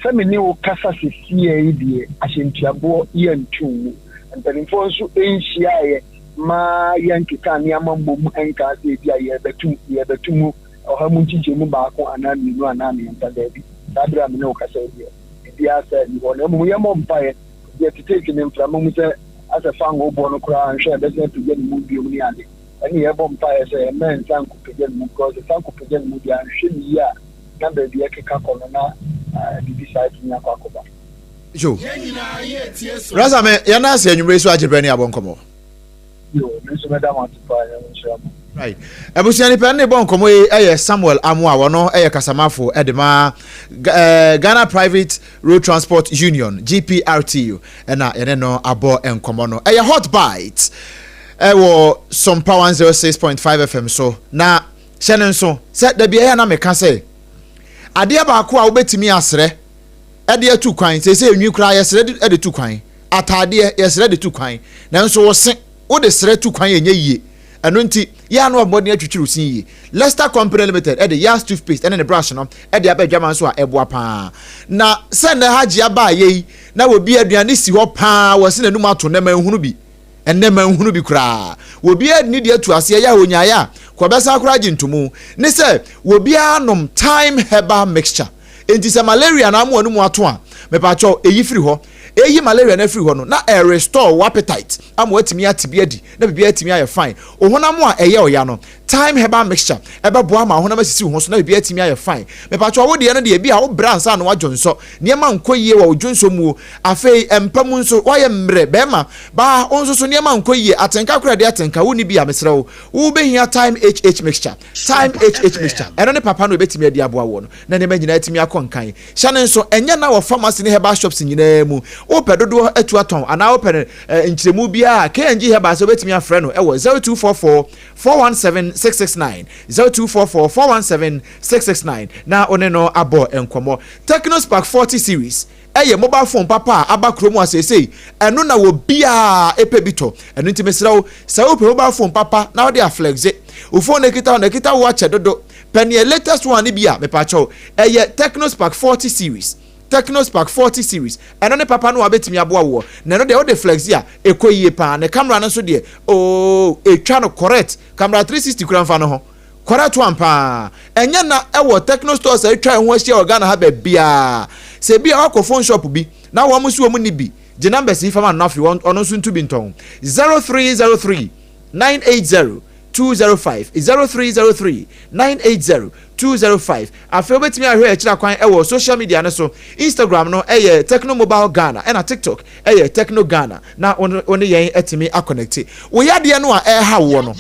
Sɛ me ne wo kasa sesiɛ yi deɛ ahyɛntuaboɔ yɛntoo mu. Mpanimfoɔ nso nhyiaeɛ ma yɛnkekaa nneɛma mmom nkaa sɛ ebia yɛrebɛtom, yɛrebɛto mu ɔha mu nkyekyɛmu baako anaa mmienu anaa mmiɛnsa. Daabi, saa berɛ a me ne wo kasa yi deɛ, biribiara saa nni hɔ. Na mmom yɛmmɔ mpaeɛ, deɛ teteete ne mframa mu sɛ asɛ fangoo boɔ no koraa nhwɛ a ɛbɛsan apagya ne mu biom ne ade. Ɛne yɛrebɔ mpaeɛ sɛ mma ɛnsan nkɔpagya ne mu because ɛsan kɔpagya ne mu deɛ anhwɛ ne yie a na baabi a ɛkeka kɔ no na biribi saa atumi akɔ akɔba. Yo. Rasa me yɛn ase anwummerɛ yi so agye berɛ ne abɔ nkɔmmɔ. Yo, me nso mɛda mo ase paa, Nyame nhyira mo. Right. Abusua nipa ne bɔ nkɔmmɔ yi yɛ Samuel Amoah, wɔno yɛ kasamafo de ma eh, Ghana Private Road Transport Union GPRTU ɛna yɛne no abɔ nkɔmmɔ no. Ɛyɛ Hot Bite ɛwɔ Sompa 106.5 FM so na hyɛ no nso sɛ da biara na meka sɛ adeɛ baako a wobɛtumi asrɛ de atu kwan seesei nwi koraa yɛsrɛ de tu kwan ataadeɛ yɛsrɛ de tu kwan nanso wo se wode srɛ tu kwan ɛnyɛ yie ɛno nti yɛ ano abɔden atwitwiri wo sin yie Lester Company Limited ɛde Yas toothpaste ɛne ne brush no ɛde aba adwaman so a ɛboa paa na sɛ nnɛ hagye aba ayɛ yi na wɔbi aduane si hɔ paa wɔsi n'anum ato nnɛ manhunu bi Ɛnnɛ manhunu bi koraa. Obiara de ne deɛ atu aseɛ yɛ a ɔnyaeɛ a, ka ɔbɛsan koraa agye ntomu. Ne sɛ, obiara nom Thyme Herbal Mixture. Enti sɛ malaria na ama w'anomu ato a, mepakyɛw, eyi firi hɔ. Eyi malaria no afiri hɔ no, na ɛrestore wo appetite ama woatumi ate bi adi na biribiara atumi ayɛ fine. Wo honam a ɛyɛ ɔya no, Thyme Herbal Mixture ɛbɛboa ama wo honam asisi wo ho so na biribiara atumi ayɛ fine. Mepakyɛw, wo deɛ no deɛ, ebia wobrɛ ansa na woadwonsɔ, nneɛma nkɔ yie wɔ wo dwonsɔ mu o, afei mpa mu nso, woayɛ mmerɛ, bɛrima, baa, wo nso so nneɛma nkɔ yie, atenka koraa ɛde atenka, wonni bi a, mesrɛ wo, wobɛhia Thyme HH Mixture. Thyme HH Mixture, ɛno ne papa no ɛbɛtumi adi aboa woɔ no, na nneɛma nyinaa atumi akɔ nkan. Hyɛ no nso, ɛnyɛ na wɔ pharmacy. pharmacy ne herbal shops nyinaa mu. Wopɛ dodoɔ atu atɔn anaa wopɛ no nkyerɛmu biara a, KNG Herbal sɛ wobɛtumi afrɛ no ɛwɔ 0244 417 669, 0244 417 669 na wo ne no abɔ nkɔmmɔ. Tecno Spark 40 series ɛyɛ mobile phone papa a aba kurom a seesei ɛno na wɔ biaa ɛpɛ bi tɔ. Ɛno nti mesrɛ wo, sɛ wopɛ mobile phone papa na wode aflexe wo phone no ekita wo na ekita wo akyɛ dodo pɛ neɛ latest one no bi a, mepakyɛw, ɛyɛ Tecno Spark 40 series. Tecno Spark 40 series, ɛno ne papa no a wabɛtumi aboa woɔ, na ɛno deɛ wode flexe a, ɛkɔ yie paa. Ne camera no nso deɛ, ooo, ɛtwa no correct camera 360 kura mfa no ho correct one paa. Ɛnyɛ na ɛwɔ Tecno stores a atwa ɛho ahyia wɔ Ghana ha baabiaa. Sɛ bi a wakɔ phone shop bi na wɔn nso wɔn ni bi, gye numbers yi fama no afei ɔno nso ntu bi ntɔn: 0303 980 205, 0303 980 205. Afei wobɛtumi ahwɛ akyiri kwan ɛwɔ social media no so. Instagram no ɛyɛ Tecno Mobile Ghana, ɛna TikTok ɛyɛ Tecno Ghana, na wo ne yɛn atumi aconnecte. Wo yadeɛ no a ɛreha woɔ no,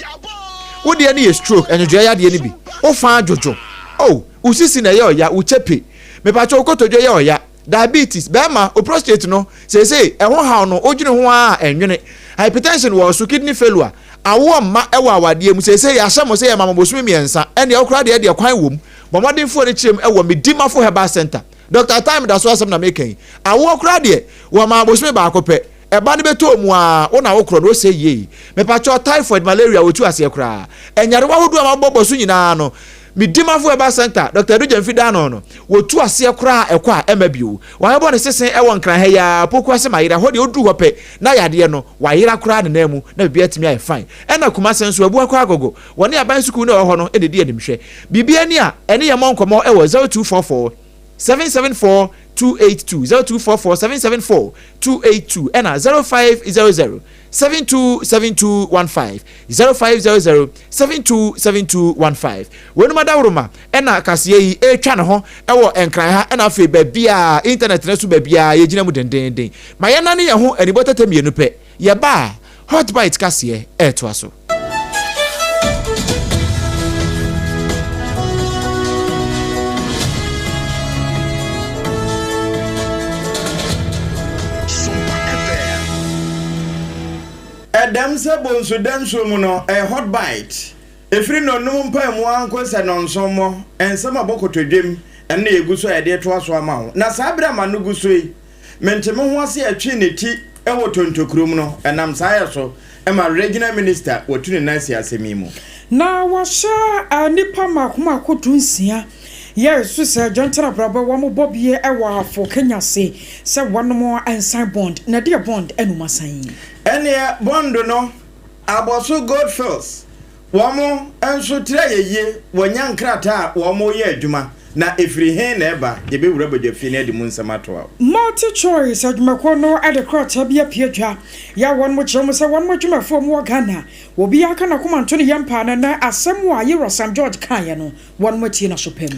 wo deɛ no yɛ stroke, ɛnwodwoɛ yadeɛ no bi, wofa adwodwo oh, wo sisi na ɛyɛ ɔya, wo kyɛpe, mepakyɛ, wo kotodwe yɛ ɔya, diabetes, bɛrima o prostate no seesei ɛho haw no, wodwene ho a ɛnwene, hypertension wɔ so, kidney failure, awoɔ mma ɛwɔ awadeɛ mu, seesei yɛahyɛ mo sɛ yɛma mo bosome 3, ɛnneɛ wokora deɛ deɛ kwan wɔ mu, bɔ mmɔdenfoɔ no kyerɛ mu ɛwɔ Medimafo Herbal Center. Dr Time da so asɛm na meka yi. Awoɔ koraa deɛ, wɔma bosome 1 pɛ, ɛba no bɛtɔ mu a, wo na wokorɔ no wosɛ yie. Mepakyɛw, typhoid, malaria, wɔtu aseɛ koraa. Ɛnyarewa ahodoɔ a mabɔbɔ so nyinaa no, Medimafo Herbal Center, Dr Adu Gyamfi Dano no, wɔtu aseɛ koraa ɛkɔ a ɛma bio. Wɔayɛbɔ ne sese ɛwɔ Nkran ha yi Poku ase ma yera hɔ deɛ, ɔduru hɔ pɛ na yadeɛ no wayera koraa ne nan mu na biribi atumi ayɛ fine. Ɛna Kumase nso, Abuakɔ Agogo, wɔne aban sukuu no ɛwɔ hɔ no ɛna di animhwɛ. Biribi ani a ɛne yɛ mmɔ nkɔmmɔ ɛwɔ 0244 774 282, 0244 774 282, ɛna 0500 727215, 0500 727215. Wɔnum adaworoma ɛna kaseɛ yi ɛretwa ne ho ɛwɔ Nkran ha, ɛna afei baabi internet no so baabi a yɛgyina mu dendenden. Ma yɛnane yɛn ho anibɔ tɛtɛ 2 pɛ, yɛba a, Hot Bite kaseɛ ɛretoa so. Ɛdɛm sɛ bonsu da nsuo mu no, ɛyɛ Hot Bite. Ɛfiri nnɔnnum mpaemu anko sɛ nnɔnson mmɔ nsɛm a bɔ kotodwem. Ɛno na yɛgu so a yɛde toa so ama wo. Na saa berɛ a ma no gu so yi, mente me ho ase atwe ne ti wɔ Tontokurom no. Ɛnam saa yɛ so ma Regional Minister watu ne nan si asɛm yi mu. Na wɔahyɛ nnipa mmaako mmaako 16 yɛ so sɛ dwantena abrabɔ wɔn bɔ bie wɔ Ahafo Kenya ase sɛ wɔnom nsan bond na ɛdeɛ bond ɛnum asan yi. Ɛneɛ bond no Abɔso Goldfields wɔn nso tiri ayɛ yie, wɔnya nkrataa a wɔn yɛ adwuma, na ɛfiri he na ɛba? Yɛbɛwura badwafie no adi mu nsɛm atoa wo. MultiChoice adwumakuo no de krataa bi apue dwa yɛ a wɔn kyerɛ mu sɛ wɔn adwumafoɔ mu wɔ Ghana obiara ka n'akoma nto ne yam paa na nɛ asɛm a Yewura Sam George kaeɛ no wɔn atie n'aso pam.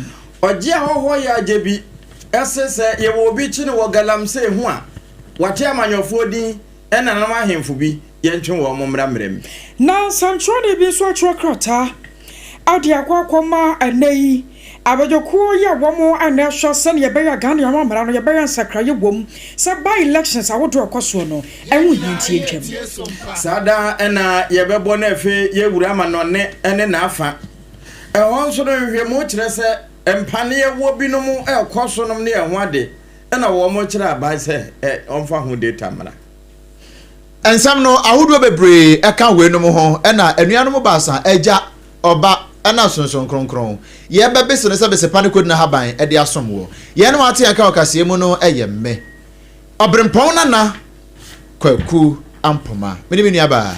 Ɔgye ahɔhoɔ yɛ agye bi ɛse sɛ yɛwɔ obi kye no wɔ galamsey ho a, wate amanyɔfoɔ din ɛna nananom ahemfo bi, yɛntwe wɔn mmra mmerɛ mu. Na nsɛntwerɛni bi nso atwerɛ krataa ade akɔ akɔma ɛnɛ yi abadwakuo yi a wɔn ana ɛhwɛ sɛnea yɛbɛyɛ a Ghana amammerɛ no yɛbɛyɛ nsakraeɛ wɔ mu sɛ by elections ahodoɔ ɛkɔ soɔ no ɛho hia ntie ntwam. Saa da ɛna yɛbɛbɔ no afei yɛwura ama nɔne ne n'afa. Ɛhɔ nso no, nhwehwɛmu kyerɛ sɛ mpaneɛ wɔ binom ɛrekɔ so nom ne ɛho ade ɛna wɔn kyerɛ aban sɛ ɔmfa ho data mmra. Nsɛm no ahodoɔ bebree ɛka weinom ho, ɛna anuanom 3, Agya, Ɔba ɛna Sonson Kronkron, yɛbɛbese no sɛ bese pa ne kɔdina haban ɛde asom wɔ yɛn ate. Yɛn ka ɔkaseɛ mu no ɛyɛ mme Ɔberempɔn Nana Kwaku Ampoma, mene me nuabaa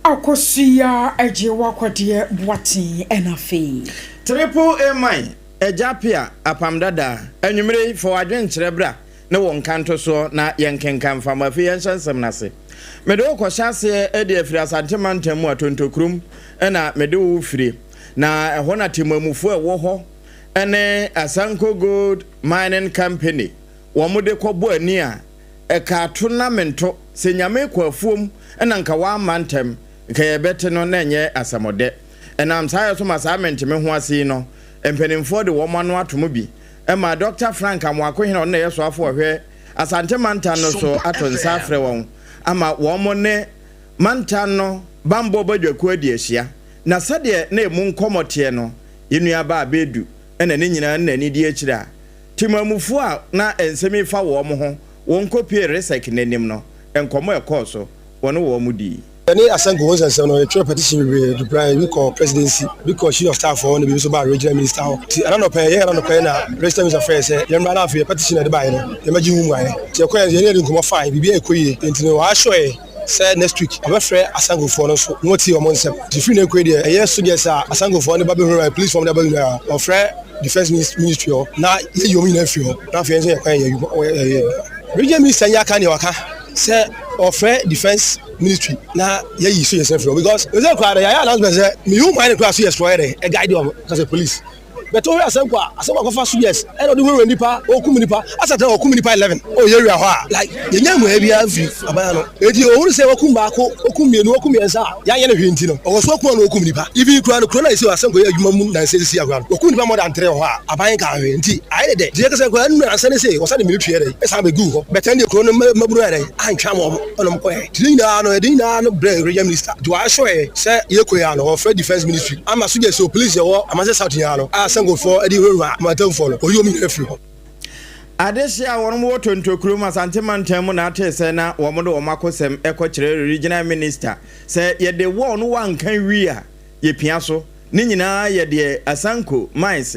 Akosua Agye Wakwadeɛ Boaten, ɛna afei Triple A man Agya Pia Apam Dada. Anwummere yi, fa w'adwenkyerɛ bra ne wo nkanto soɔ na yɛnkenka mfama. Afei yɛnhyɛ nsɛm no ase. Mede wo kɔhyɛ aseɛ de afiri Asante mantam mu Atontokurom na mede wo firi, na ɛhɔ na temamufoɔ a ɛwɔ hɔ ne Asanko Gold Mining Company wɔn de kɔbɔ ani a ɛka to na mento sɛ Nyame kɔ afuom na nka wamma ntɛm nka yɛbɛte no na ɛnyɛ asɛmɔdɛ. Ɛnam saa yɛ so ma saa mente me ho ase yi no, mpanimfoɔ de wɔn ano ato mu bi ma Dɔkta Frank Amoakohene a ɔno na ɛyɛ soafoɔ ɔhwɛ Asante mantam no so ato nsa afrɛ wɔn ama wɔn ne mantam no bammɔ badwakuo adi ahyia. Na sɛdeɛ na emu nkɔmmɔ teɛ no, yɛn nuabaa Bedu na ne nyinaa ne n'ani di akyire a Temamufoɔ a na nsɛm yi fa wɔn ho, wɔn kɔpuee Resek no anim no, nkɔmmɔ a ɛkɔɔ so, wɔne wɔn dii. Yɛne Asanko ho nsɛnsɛm no, yɛtwerɛ petition bebree de brɛɛ, ebi kɔɔ presidency, ebi kɔɔ chief of staff hɔ na ebi nso baa regional minister hɔ. Nti ɛna anɔpa yi, yɛn anɔpa yi na regional minister frɛɛ sɛ yɛmmra na afei yɛ petition a yɛde baeɛ no, yɛmmɛgye ho mmuaeɛ. Nti yɛkɔeɛ no, yɛne no dii nkɔmmɔ fine, biribiara ɛkɔ yie. Nti no, wɔassure yɛn sɛ next week wɔbɛfrɛ Asankofoɔ no nso na wɔatie wɔn nsɛm. Nti firi nnɛ rekɔ yi deɛ, ɛyɛ soldiers a Asankofoɔ no ba bɛhunu, policefoɔ no ba bɛhunu a, wɔfrɛ defence ministry hɔ na yɛyi wɔn nyinaa firi hɔ na afei yɛn nso yɛkwan yɛ adwuma. Regional minister nyɛ aka deɛ waka sɛ ɔfrɛ defence ministry na yɛyi so yɛsɛ firi hɔ because ɛsɛ koraa dɛ yɛayɛ announcement sɛ mehu kwan ne koraa so yɛ soɔ yɛ dɛ ɛguide wɔn kasɛ police bɛtɛ wohwɛ asɛm kɔ a asɛm akɔfa so yes ɛna ɔde wurawura nipa ɔkum nipa asɛ tena ɔkum nipa 11 ɔyɛ wia hɔ a like yɛnya mmuaeɛ biara mfiri aban ano eti ohun sɛ wakum baako okum mmienu okum mmiɛnsa a yɛanyɛ no hwee nti no ɔwɔ so ɔkum a na ɔkum nipa even kura no kuro no a yɛsi wɔ asɛm kɔ yɛ adwuma mu nansa sisi akora no wakum nipa more than three wɔ hɔ a aban ka hwee nti ayɛ dɛ deɛ kɛsɛ kora nnura ansa ne se wɔsa de military yɛ dɛ ɛsan bɛgu hɔ bɛtɛn deɛ kuro no mmabunu yɛ dɛ antwa wɔn ɛna wɔn kɔɛ nti ne nyinaa no yɛde nyinaa no brɛ regional minister nti wɔahyɛ yɛ sɛ yɛkɔ yɛ ano wɔfrɛ defence ministry ama soldiers o police yɛwɔ Amansie South nyinaa no a sɛnkofoɔ de wurawura amantamfoɔ no wɔyi wɔn nyinaa firi hɔ. Adehye a wɔn wɔ Tonto kurom Asante mantam mu na atee sɛ na wɔn de wɔn akosɛm kɔ kyerɛ Regional Minister sɛ yɛde wɔɔ no wanka wie a yɛpia so. Ne nyinaa yɛ deɛ Asanko Mines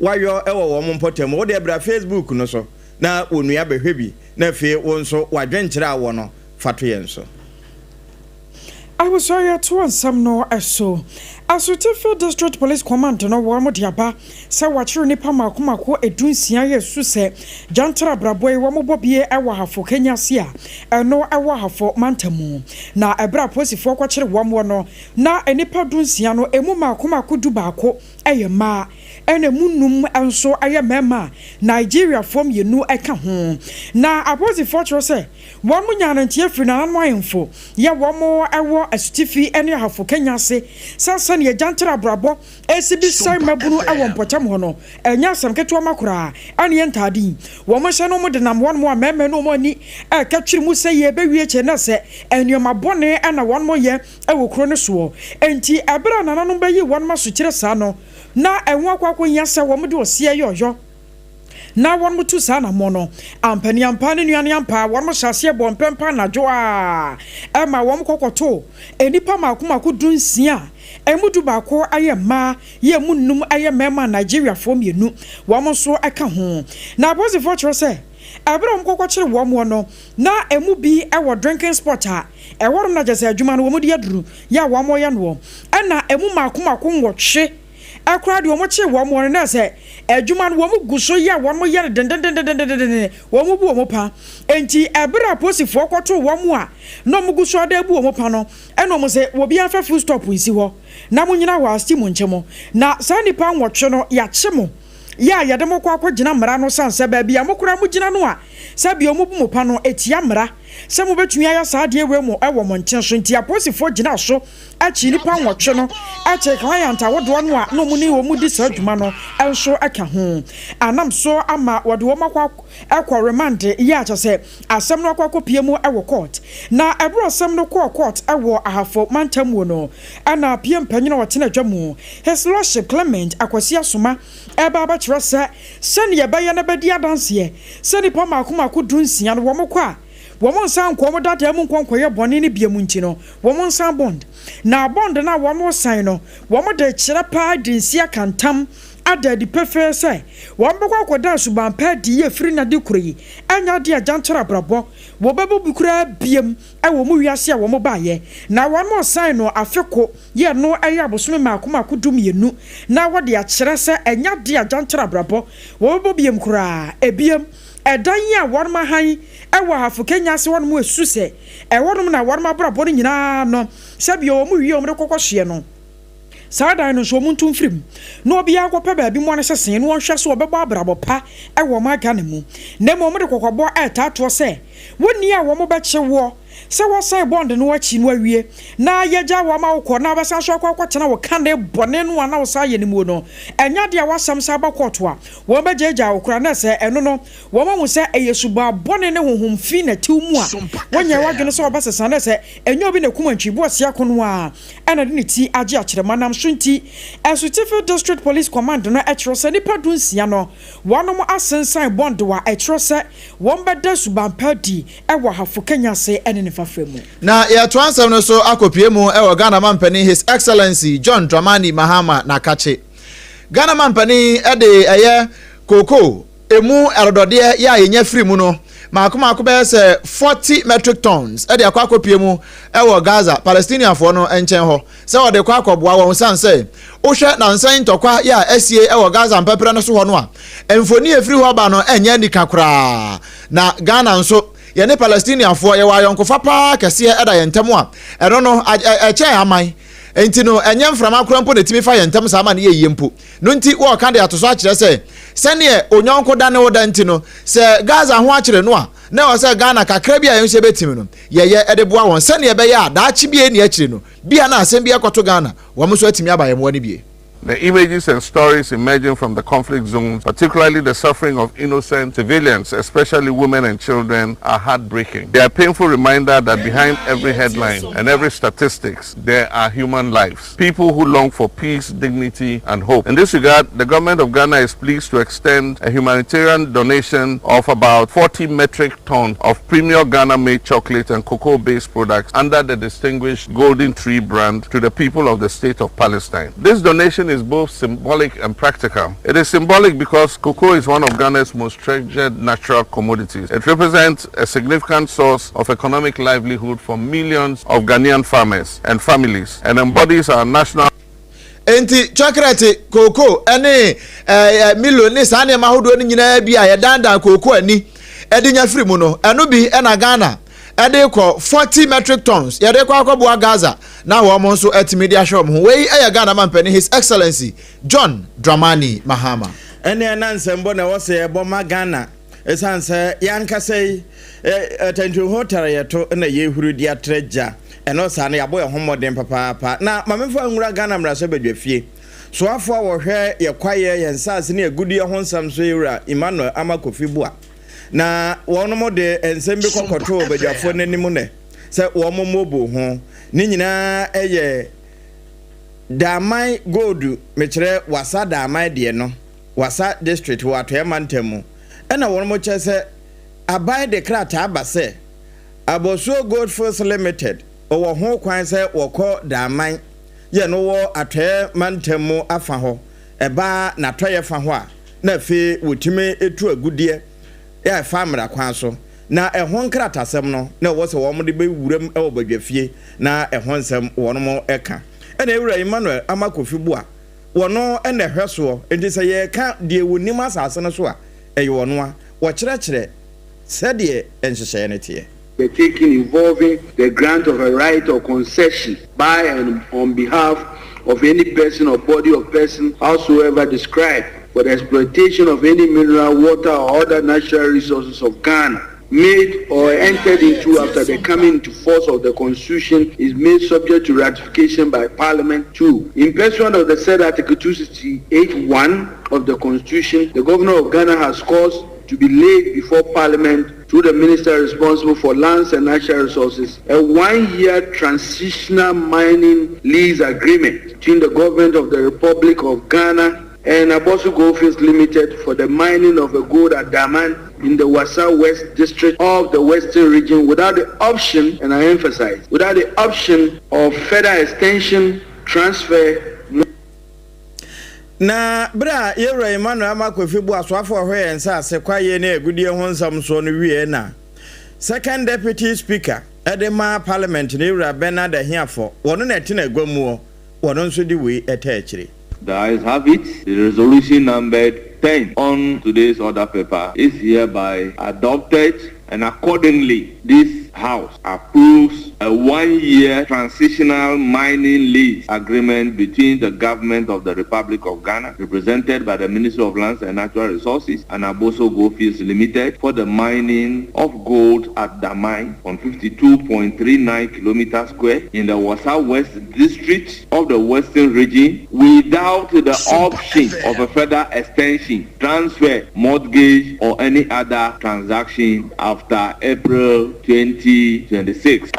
wayɔ wɔ wɔn mpɔtam. Wo deɛ bra Facebook no so na wo nua bɛhwɛ bi na afei wo nso w'adwenkyerɛ a wɔ no fa to yɛn so. Abusua yɛtoa nsɛm no so. Asutifi District Police Command no wɔn de aba sɛ wɔakyere nnipa mmaako mmaako 16 yɛ su sɛ gyantra abrabɔ yi wɔn bɔ bie wɔ Ahafo Kenyasi a ɛno ɛwɔ Ahafo mantam mu. Na ɛberɛ a apolisifoɔ kɔkyere wɔn wɔ no na nnipa 16 no emu mmaako mmaako 11 yɛ mmaa ɛna emu num nso yɛ mmarima a Nigeriafoɔ mmienu ka ho. Na apolisifoɔ kyerɛ sɛ wɔn nyaa no nteɛ firi nananom ahemfo yɛ wɔn wɔ Asutifi ne Ahafo Kenya ase sɛ sɛnea gyantra abrabɔ resi bi sɛe mmabunu wɔ mpɔtam hɔ no, ɛnyɛ asɛm ketewa ma koraa. Ɛne ntaade yi wɔn hyɛ no denam wɔn a mmarima ne wɔn ani reka twere mu sɛ yɛbɛwie kyɛ na sɛ nneɛma bɔne na wɔn yɛ wɔ kuro no soɔ. Enti ɛberɛ a nananom bɛyi wɔn asokyerɛ saa no, na ɛho akɔ akɔhia sɛ wɔde ɔseɛ yɛ ɔyɔ na wɔn tu saa anammɔn no. Ampaniampa ne nuane ampa, wɔn hyɛ aseɛ bɔ mpɛmpa anadwo a ɛma wɔn kɔkɔto nnipa mmaako mmaako 16 a emu 11 ayɛ mmaa yɛ emu nnum ayɛ mmarima, Nigeriafoɔ mmienu wɔn nso ka ho. Na apolisifoɔ kyerɛ sɛ ɛberɛ a wɔn kɔkɔkyere wɔn wɔ no, na emu bi wɔ drinking spot a ɛhɔnom na kyerɛ sɛ adwuma no wɔn de aduru yɛ a wɔn yɛ noɔ, ɛna emu mmaako mmaako nwɔtwe ɛkoraa deɛ wɔn kye wɔn wɔ no na sɛ adwuma no wɔn gu so yɛ wɔn yɛ no dendendendendenden wɔn bu wɔn pa. Nti ɛberɛ a apolisifoɔ kɔto wɔn a na wɔn gu so ada bu wɔn pa no, ɛna wɔn sɛ obiara fa full stop nsi hɔ na mo nyina hɔ a steam nkyɛ mo, na saa nnipa nwɔtwe no yɛakye mo yɛ a yɛde mo kɔ akɔgyina mmara no san sɛ baabi a mo koraa mo gyina no a sɛ bia ɔmo bu mo pa no etia mmara sɛ mobɛtumi ayɛ saa adeɛ wei mo ɛwɔ mo nkyɛn so. Nti apolisifoɔ gyina so akyi nnipa nwɔtwe no akyi client ahodoɔ no a na ɔmo ne wɔn di saa adwuma no nso ka ho anam so ama wɔde wɔn akɔ ɛkɔ remand yɛ akyɛ sɛ asɛm no akɔ akɔpie mu ɛwɔ court. Na ɛberɛ asɛm no kɔɔ court ɛwɔ Ahafo mantam mu no, ɛna pie mpanyin a ɔtena adwa mu, His Lordship Clement Akwasi Asoma, ɛba abɛkyerɛ sɛ sɛnea ɛbɛyɛ no bɛdi adanseɛ sɛ nnipa mmaako mmaako 16 no wɔn kɔ a wɔn nsa nkɔ wɔn dadaa mu nkɔ nkɔyɛ bɔne no bia mu nti no wɔn nsa bond. Na bond no a wɔn san no, wɔn de kyerɛ paa de nsi akantam ada adi pefee sɛ wɔn bɛkɔ akɔda suban pa adi yɛ firi nade kuro yi ɛnyɛ adeɛ a gyankyerɛ abrabɔ wɔbɛbɔ bi koraa biem ɛwɔ mu wiase a wɔn baayɛ. Na wɔn san no afe ko yɛ no ɛyɛ abosome mmaako mmaako 12 na wɔde akyerɛ sɛ ɛnyɛ adeɛ a gyankyerɛ abrabɔ wɔbɛbɔ biem koraa ebiem. Ɛdan yi a wɔn ahan ɛwɔ Ahafo Kenya ase wɔn mu esu sɛ ɛhɔnom na wɔn abrabɔ no nyinaa no sɛbi wɔn wie wɔn de kɔkɔ hyeɛ no, saa dan no nso wɔn nto mfirim na obiara nkɔpɛ baabi mu ano sɛsɛn na wɔnhwɛ so wɔbɛbɔ abrabɔ pa ɛwɔ ɔman Ghana mu. Na mmom wɔn de kɔkɔbɔ ɛretaatoɔ sɛ wɔnni a wɔn bɛkye wɔ. Sɛ wɔsan bond no akyi no awie na yɛgyaa wo ama wokɔ na wobɛsan nso akɔ akɔtena wo kane bɔne no a na wosan yɛ no mu no, ɛnyɛ adeɛ a w'asɛm san ba kɔɔto a wɔbɛgyaagyaa wo koraa na sɛ ɛno no wɔahu sɛ ɛyɛ suban bɔne ne honhom fi na ɛte wo mu a wonyɛɛ w'adwene sɛ wobɛsesa na sɛ ɛnyɛ obi na ɛkum antwi boasia ko no ara na ɛde ne ti agye akyerɛma nam so nti Asutifi District Police Command no kyerɛ sɛ nnipa dunsia no wɔnom asensan bond a ɛkyerɛ sɛ wɔbɛda suban pa adi wɔ Ahafo Kenya ase ne ne mfafra mu. Na yɛtoa nsɛm no so akɔpue mu wɔ Ghana Mampanin His Excellency John Dramani Mahama n'akakye. Ghana Mampanin de ɛyɛ kookoo emu adɔdɔdeɛ yɛ a yɛnya firi mu no maako maako bɛyɛ sɛ 40 metric tons de akɔ akɔpue mu wɔ Gaza, Palestiniafoɔ no nkyɛn hɔ sɛ wɔde kɔ akɔboa wɔn sane sɛ wohwɛ nansa yi ntɔkwa yɛ a asie wɔ Gaza mpɛprɛ no so hɔ no a mfoni a ɛfiri hɔ ba no ɛnyɛ anika koraa. Na Ghana nso, yɛne Palestiniafoɔ yɛwɔ ayɔnkofa paa kɛseɛ ɛda yɛn ntam a ɛno no ɛkyɛn aman. Enti no ɛnyɛ mframa koraa mpo na ɛtumi fa yɛn ntam saa ma no yɛ yie mpo. No nti wɔreka de ato so akyerɛ sɛ sɛdeɛ onyɔnko da ne wo da nti no, sɛ Gaza ho akyere no a, na ɛwɔ sɛ Ghana kakra bi a yɛn nso yɛbɛtumi no, yɛyɛ de boa wɔn sɛdeɛ ɛbɛyɛ a daakye bi a ɛnni akyire no, bi a na asɛm bi akɔto Ghana, wɔn nso atumi aba yɛn mmoa no bie. The images and stories emerging from the conflict zones, particularly the suffering of innocent civilians, especially women and children, are heartbreaking. They are a painful reminder that behind every headline and every statistics, there are human lives, people who long for peace, dignity, and hope. In this regard, the government of Ghana is pleased to extend a humanitarian donation of about 40 metric tons of premium Ghana-made chocolate and cocoa-based products under the distinguished Golden Tree brand to the people of the state of Palestine. This donation is both symbolic and practical. It is symbolic because cocoa is one of Ghana's most treasured natural commodities. It represents a significant source of economic livelihood for millions of Ghanaian farmers and families and embodies our national Enti kyɔkrɛte, kooko, ne ɛɛ milo ne saa nneɛma ahodoɔ no nyinaa bi a yɛdandan kooko ani de nya firi mu no, ɛno bi na Ghana de kɔ 40 metric tons yɛde kɔ akɔboa Gaza na wɔn nso atumi de ahwɛ wɔn ho. Wei yɛ Ghana mampanin His Excellency John Dramani Mahama. Ɛnneɛ na nsɛmbɔ na ɛwɔ sɛ yɛbɔ ma Ghana ɛsiane sɛ yɛn ankasa yi atɛntwenho tare yɛ to na yɛhuru de atrɛ gya. Ɛno saa no yɛabɔ yɛn ho mmɔden papaapa. Na ma memfa nwura Ghana mmarahyɛbadwafie soafoɔ a wɔhwɛ yɛ kwaeɛ, yɛn nsaase ne agudeɛ ho nsɛm so yɛwura Emmanuel Ama Kofi Boa. Na wɔnom de nsɛm bi kɔkɔtoo badwafoɔ no anim nnɛ sɛ wɔn mmɔbɔ ho. Ne nyinaa yɛ Daaman Gold, mekyerɛ Wassa Daaman deɛ no, Wassa District wɔ Atɔeɛ Mantam mu. Ɛna wɔnom kyerɛ sɛ aban de krataa ba sɛ Abosuo Goldfields Limited wɔ ho kwan sɛ wɔkɔ Daaman yɛ no wɔ Atɔeɛ Mantam mu afa hɔ. Ɛba n'atɔeɛ fa hɔ a, na afei wɔtumi tu agudeɛ a ɛfa mmara kwan so, na ɛho nkratasɛm no na ɛwɔ sɛ wɔde bɛwuram wɔ badwafie na ɛho nsɛm wɔnom ka. Ɛna Ewura Emmanuel Ama Kofi Boa, wɔno na ɛhwɛ soɔ, enti sɛ yɛreka deɛ wɔnim asase no so a, ɛyɛ ɔno a. Wɔkyerɛkyerɛ sɛdeɛ nhyehyɛeɛ no teɛ. The taking involving the grant of a right or concession by and on behalf of any person or body of person howsoever described for the exploitation of any mineral, water or other natural resources of Ghana made or entered into after the coming into force of the Constitution is made subject to ratification by Parliament. 2. In pursuance of the said Article 268.1 of the Constitution, the Governor of Ghana has caused to be laid before Parliament through the Minister responsible for lands and natural resources a one-year transitional mining lease agreement between the government of the Republic of Ghana and Abosso Goldfields Limited for the mining of a gold at Daman in the Wassa West District of the Western Region without the option, and I emphasize, without the option of further extension, transfer, Na berɛ a Yɛwura Emmanuel Armah Kofi Buah soafoɔ a ɔhwɛ yɛn nsase, kwaeɛ ne agudeɛ ho nsɛm soɔ no wieɛ na Second Deputy Speaker de ma Parliament no Yɛwura Bernard Ahiafor, wɔno na ɛtena agua muɔ, wɔno nso de wei taa akyire. The ayes have it. The resolution numbered 10 on today's order paper is hereby adopted and accordingly this. House approves a one-year transitional mining lease agreement between the government of the Republic of Ghana, represented by the Ministry of Lands and Natural Resources, and Aboso Goldfields Limited for the mining of gold at Damai on 52.39 kilometers square in the Wassa West District of the Western Region without the option of a further extension, transfer, mortgage, or any other transaction after April 2026.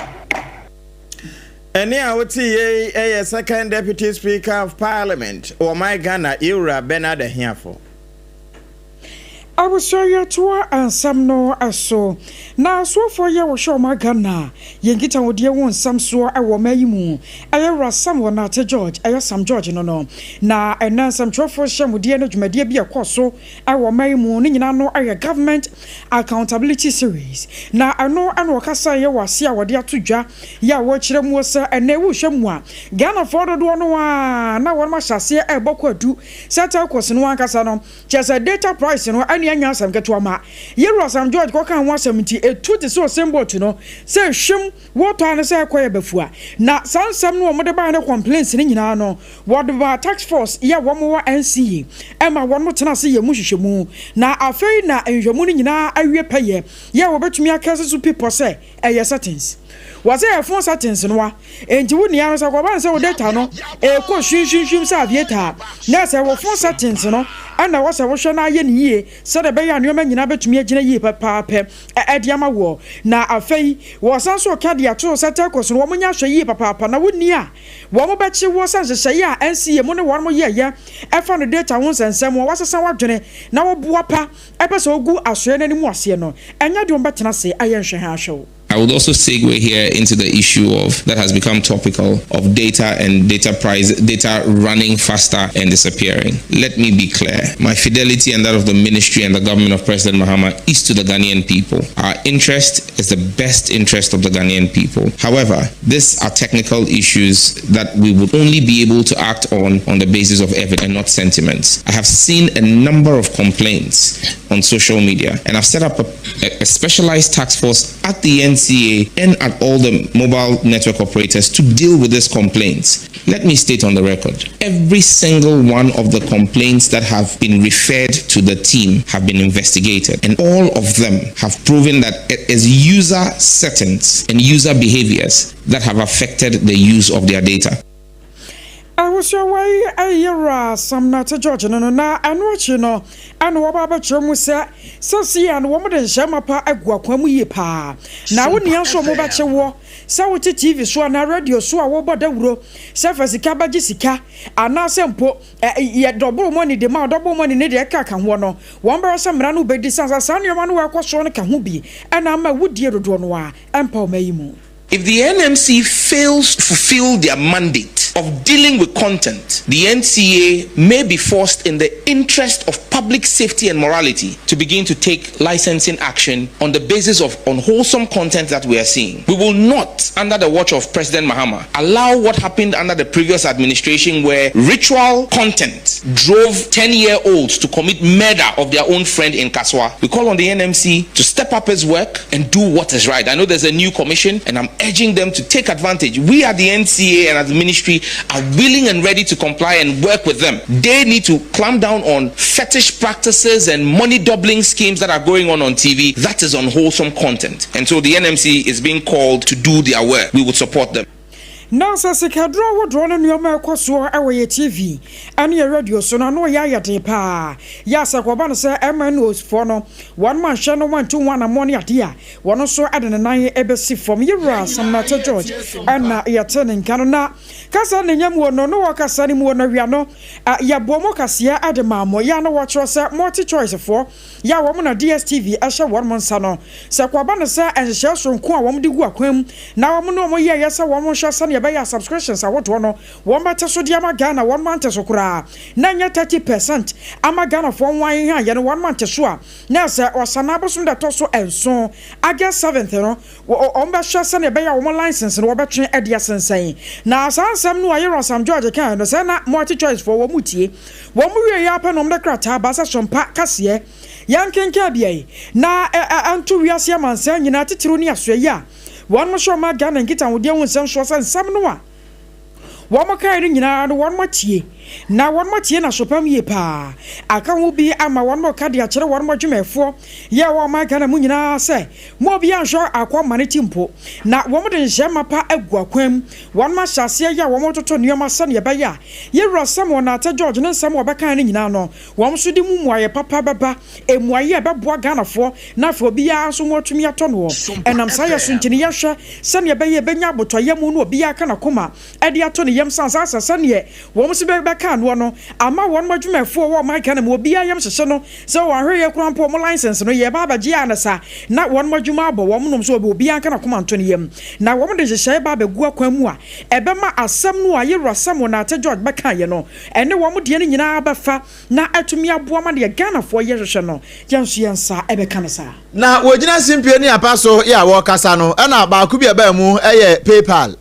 Ɛnne a wote yei yɛ Second Deputy Speaker of Parliament wɔ man Ghana, Yewura Bernard Ahiafor. Abusua yɛtoa nsɛm no so. Na asoafoɔ yi a wɔhwɛ ɔman Ghana yɛn nkitahodie ho nsɛm soɔ wɔ ɔman yi mu ɛyɛ Wura Samuel Nartey George ɛyɛ Sam George no no na ɛnɛ nsɛmtwerɛfoɔ nhyiamudeɛ ne dwumadie bi a ɛkɔɔ so wɔ ɔman yi mu ne nyinaa no yɛ Government Accountability Series na ɛno na ɔkasaeɛ wɔ aseɛ a wɔde ato dwa yi a wɔrekyerɛ muo sɛ ɛnɛ wohwɛ mu a Ghanafoɔ dodoɔ no ara na wɔnom ahyɛ aseɛ ɛrebɔ kwadu sɛ telcos no ankasa no Kyerɛ sɛ data price no ɛne ɛnyɛ asɛm ketewa ma Yɛwura Sam George kɔkaa ho asɛm nti ɛtu te sɛ Usain Bolt no sɛ hwim wotɔ a ne sɛ ɛkɔ yɛ bafua. Na saa nsɛm no wɔn de baeɛ ne complaints no nyinaa no wɔde maa task force yɛ wɔn wɔ NCA ɛma wɔn tena ase yɛ mu nhwehwɛmu na afei na nhwehwɛmu no nyinaa awie pɛyɛ yɛ a wɔbɛtumi aka asi so pi pɔ sɛ ɛyɛ settings. Wɔsɛ yɛ phone settings no a, enti wo nua no sɛ kɔba no sɛ wo data no ɛkɔ hwimhwimhwim sɛ aviator a, na ɛsɛ wo phone settings no ɛna ɛwɔ sɛ wohwɛ na ayɛ no yie sɛdeɛ ɛbɛyɛ a nneɛma nyinaa bɛtumi agyina yie pɛpɛɛpɛ ɛde ama woɔ. Na afei wɔsan nso reka de ato so sɛ telcos no wɔn nyɛ ahwɛyie papaapa na wo nni a wɔn bɛkye woɔ sɛ nhyehyɛeɛ a NCA mo ne wɔn yɛeɛ ɛfa no data ho nsɛnsɛm wɔasesa w'adwene na woboapa ɛpɛ sɛ ogu asoɛe no anim aseɛ no, ɛnyɛ deɛ wɔbɛtena ase ayɛ nhwɛhwɛ ahwɛ wo. I would also segue here into the issue of that has become topical of data and data price data running faster and disappearing. Let me be clear. My fidelity and that of the ministry and the government of President Mahama is to the Ghanaian people. Our interest is the best interest of the Ghanaian people. However, these are technical issues that we would only be able to act on on the basis of evidence and not sentiments. I have seen a number of complaints on social media and I've set up a, a specialized task force at the NCA and at all the mobile network operators to deal with these complaints. Let me state on the record every single one of the complaints that have been referred to the team have been investigated, and all of them have proven that it is user settings and user behaviors that have affected the use of their data. Abusua yi yɛ Wura Sam Nartey George no no na ɛno akyi no ɛna wɔba abɛkyerɛ mu sɛ sɛsi a no wɔn de nhyɛ mapa agu akwan mu yie paa na wo nua nso wɔn bɛkye woɔ sɛ wote TV so anaa radio so a wɔbɔ dawuro sɛ fa sika bɛgye sika anaasɛ mpo yɛ double money de ma double money ne deɛ ɛka ka hoɔ no wɔn bɛrɛ sɛ mmara no bɛdi sansa saa nneɛma no wɔakɔ soɔ no ka ho bi ɛna ama wudie dodoɔ no a ɛmpa wɔn ayi mu. If the NMC fails to fulfill their mandate of dealing with content, the NCA may be forced in the interest of public safety and morality to begin to take licensing action on the basis of unwholesome content that we are seeing. We will not, under the watch of President Mahama, allow what happened under the previous administration where ritual content drove 10 year olds to commit murder of their own friend in Kasoa. We call on the NMC to step up its work and do what is right. I know there's a new commission and I'm urging them to take advantage. We at the NCA and at the ministry are willing and ready to comply and work with them. They need to clamp down on fetish practices and money doubling schemes that are going on on TV. That is unwholesome content. And so the NMC is being called to do their work. We would support them. Na sɛ sikaduro ahodoɔ no nneɛma ɛkɔ soɔ ɛwɔ yɛ TV ɛne yɛ radio so no ano yɛ ayɛ den paa yɛ asɛ kɔba no sɛ MNOs foɔ no wɔn ma nhwɛ no wɔntu ho anammɔ ne adeɛ a wɔn nso ɛde ne nan ɛbɛsi fam. Yɛwura Sam Nartey George ɛna yɛte ne nka no na kasa ne nya muo no ne wɔkasa ne muo no awia no yɛboɔ mo kaseɛ ɛde maa mo yɛ a na wɔkyerɛ sɛ Multi Choice foɔ yɛ a wɔn na DSTV ɛhyɛ wɔn mo nsa no sɛ kɔba no sɛ nhyehyɛ soronko a wɔn de gu akwan mu na wɔn ne wɔn yɛyɛ sɛ wɔn nhwɛ sɛnea ɛbɛyɛ a subscriptions ahodoɔ no wɔn bɛte so de ama Ghana wɔn mante so koraa na nyɛ 30% ama Ghanafoɔ wɔn aheha yɛ no wɔn mante so a na sɛ ɔsana abosom da ɛtɔ so 7, August 7th no, wɔn bɛhwɛ sɛnea ɛbɛyɛ a wɔn license no wɔbɛtwe ɛde asensɛn. Na saa nsɛm no a yɛrɛ Sam George kan no sɛ na Multi Choice foɔ wɔn mu tie wɔn mu wie yɛ apɛ na wɔn de krataa ba sɛ sompa kaseɛ yɛn nkenkan bea yi na ɛnto wiase amansan nyinaa titiriw ne asoɛ yi a. Wɔnom hyɛ ɔman Ghana nkitahodie ho nsɛm soɔ sɛ nsɛm no a wɔn kaeɛ no nyinaa no wɔnom atie na wɔnom atie no asopam yie paa. Aka ho bi ama wɔnom reka de akyerɛ wɔnom adwumayɛfoɔ yɛ ɛwɔ ɔman Ghana mu nyinaa sɛ mo obiara nhwɛ akɔ mma ne ti mpo na wɔn de nhyehyɛɛ mapa agu akwan mu. Wɔnom ahyɛ aseɛ yɛ a wɔn retoto nnoɔma sɛdeɛ ɛbɛyɛ a Yɛwura Samuel Nartey George ne nsɛm a ɔbɛkaeɛ no nyinaa no Wɔn nso de mu mmuaeɛ papa bɛba, mmuaeɛ a ɛbɛboa Ghanafoɔ na afei obiara nso ho atumi atɔ noɔ. Ɛnam saa yɛ so nti no yɛhwɛ sɛdeɛ ɛbɛyɛ yɛbɛnya abotɔyam na obiara aka n'akoma de ato ne yam sane saa sɛ sɛdeɛ wɔn nso bɛkaa noɔ no ama wɔn adwumayɛfoɔ wɔ ɔman Ghana mu obiara yam hyehye no sɛ wɔn ahwɛyie koraa mpo wɔn license no yɛreba abɛgye a na sa na wɔn adwuma abɔ wɔn nom so obiara nka n'akoma nto ne yam na wɔn de nhyehyɛeɛ ba abɛgu akwan mu a ɛbɛma asɛm no a Yɛwura Samuel Nartey George bɛkaeɛ no Ɛne wɔn deɛ no nyinaa bɛfa na atumi aboa ma deɛ Ghanafoɔ yɛ hwehwɛ no, yɛn nso yɛn nsa bɛka no saa. Na wɔgyina simpie ne apa so yɛ a wɔrekasa no, ɛna baako bi a ɛbaa mu yɛ PayPal.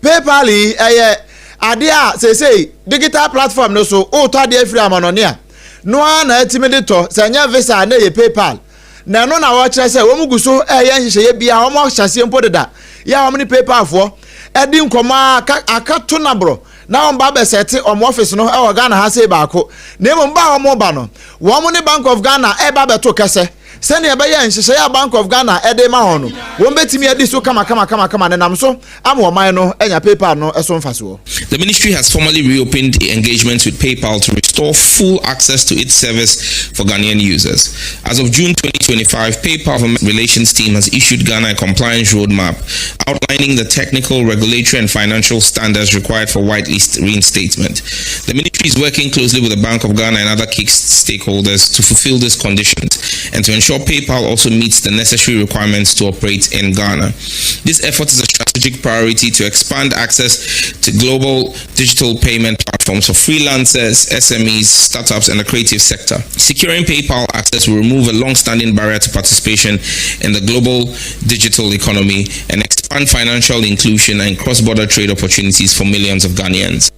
PayPal yi, ɛyɛ adeɛ a seesei digital platform no so wotɔ adeɛ afiri amanɔne a, no ara na atumi de tɔ, sɛ ɛnyɛ Visa a na ɛyɛ PayPal. Na ɛno na wɔkyerɛ sɛ wɔn gu so ɛyɛ nhyehyɛeɛ bi a wɔn ahyɛ aseɛ mpo deda, yɛ a wɔn ne PayPal foɔ ɛdi nkɔmmɔ a aka to naborɔ na wɔn ba abɛsɛte wɔn office no wɔ Ghana ha sei baako na mmom ba a wɔn ba no wɔn ne Bank of Ghana ɛreba abɛto kɛsɛ sɛnea ɛbɛyɛ nhyehyɛeɛ a Bank of Ghana ɛde ma wɔn no wɔn bɛtumi adi so kama kama kama kama nenam so ama ɔman no anya PayPal no so mfasoɔ. The ministry has formally reopened engagements with PayPal to restore full access to its service for Ghanaian users. As of June 2025, PayPal relations team has issued Ghana a compliance roadmap outlining the technical, regulatory, and financial standards required for whitelist reinstatement. The ministry is working closely with the Bank of Ghana and other key stakeholders to fulfill these conditions and to ensure PayPal also meets the necessary requirements to operate in Ghana. This effort is a strategic priority to expand access to global digital payment platforms for freelancers, SMEs, startups, and the creative sector. Securing PayPal access will remove a long-standing barrier to participation in the global digital economy and expand financial inclusion and cross-border trade opportunities for millions of Ghanaians.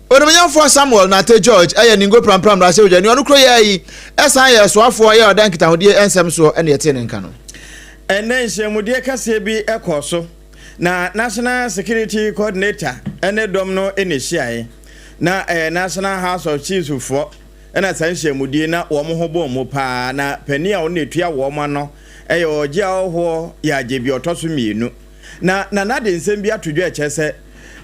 Onimuonyamfoɔ Samuel Nartey George yɛ Ningo Prampram mmarahyɛbadwani. Ɔno kuro yi yi san yɛ soafoɔ yɛ ɔda nkitahodie nsɛm soɔ ɛna yɛtee ne nka no. Ɛnnɛ nhyiamudie kɛseɛ bi kɔɔ so na National Security Coordinator ne dɔm no na ɛhyiaeɛ. Na ɛyɛ National House of Chiefs foɔ na saa nhyiamudie na wɔn ho bɔn mu paa na panin a ɔno na ɛtua wɔn ano yɛ Ɔgye Ahɔhoɔ Yaagyebi ɔtɔ so mmienu. Na Nana de nsɛm bi ato dwa ɛkyerɛ sɛ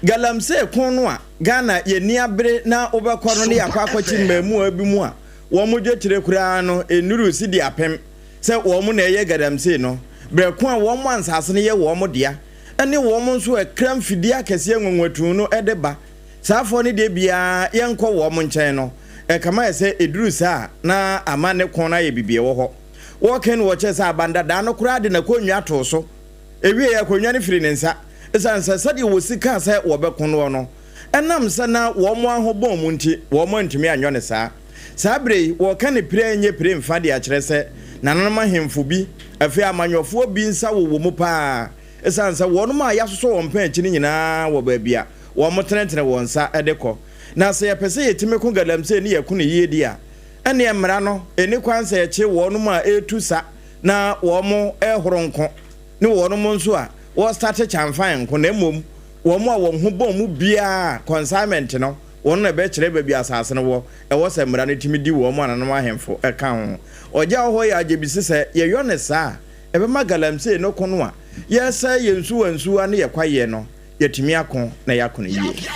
Galamsey ko no a Ghana yɛnni abere na wobɛkɔ no ne yɛakɔ akɔkye mmaamua bi mu a wɔn dwetire koraa no nnuru sidi apem sɛ wɔn na ɛyɛ galamsey no, berɛ ko a wɔn a nsase no yɛ wɔn dea ne wɔn nso a ɛkra mfidie akɛseɛ nwanwatuu no de ba. Saa afoɔ no deɛ biara yɛnkɔ wɔn nkyɛn no, ɛkame ayɛ sɛ ɛduru saa a na ama ne ko no ayɛ biribi ɛwɔ hɔ. Wɔka no wɔkyerɛ sɛ abandadaa no koraa de n'akonnwa too so. Ɛwieeɛ akonnwa no firii ne nsa ɛsiane sɛ sɛdeɛ wɔsi kaa sɛ wɔbɛko noɔ no, ɛnam sɛ na wɔn ahobɔn mu nti wɔn antumi anyɔ no saa. Saa berɛ yi, wɔreka no pire a ɛnyɛ pire mfa de akyerɛ sɛ nananom ahemfo bi, afei amanyɔfoɔ bi nsa wowɔ mu pa ara ɛsiane sɛ wɔnom a yɛasosɔ wɔn pɛn akyi no nyinaa wɔ baabi a wɔtenetene wɔn nsa de kɔ. Na sɛ yɛpɛ sɛ yɛtumi ko galamsey ne yɛko no yie deɛ a, ɛnneɛ mmara no nni kwan sɛ yɛkye wɔnom a ɛretu sa na wɔrehoro nko ne wɔnom nso a wɔrestate kyamfan nko na mmom wɔn a wɔn ho bɔn mu biara consignment no wɔn na ɛbɛkyerɛ baabi a asase no wɔ, ɛwɔ sɛ mmara no tumi di wɔn ananom ahemfo ka ho. Ɔgya wɔ hɔ yɛ agyebisi sɛ yɛyɔ no saa a, ɛbɛma galamsey no ko no a yɛresɛe yɛn nsuwansuwa ne yɛn kwaeɛ no, yɛatumi ako na yɛako no yie.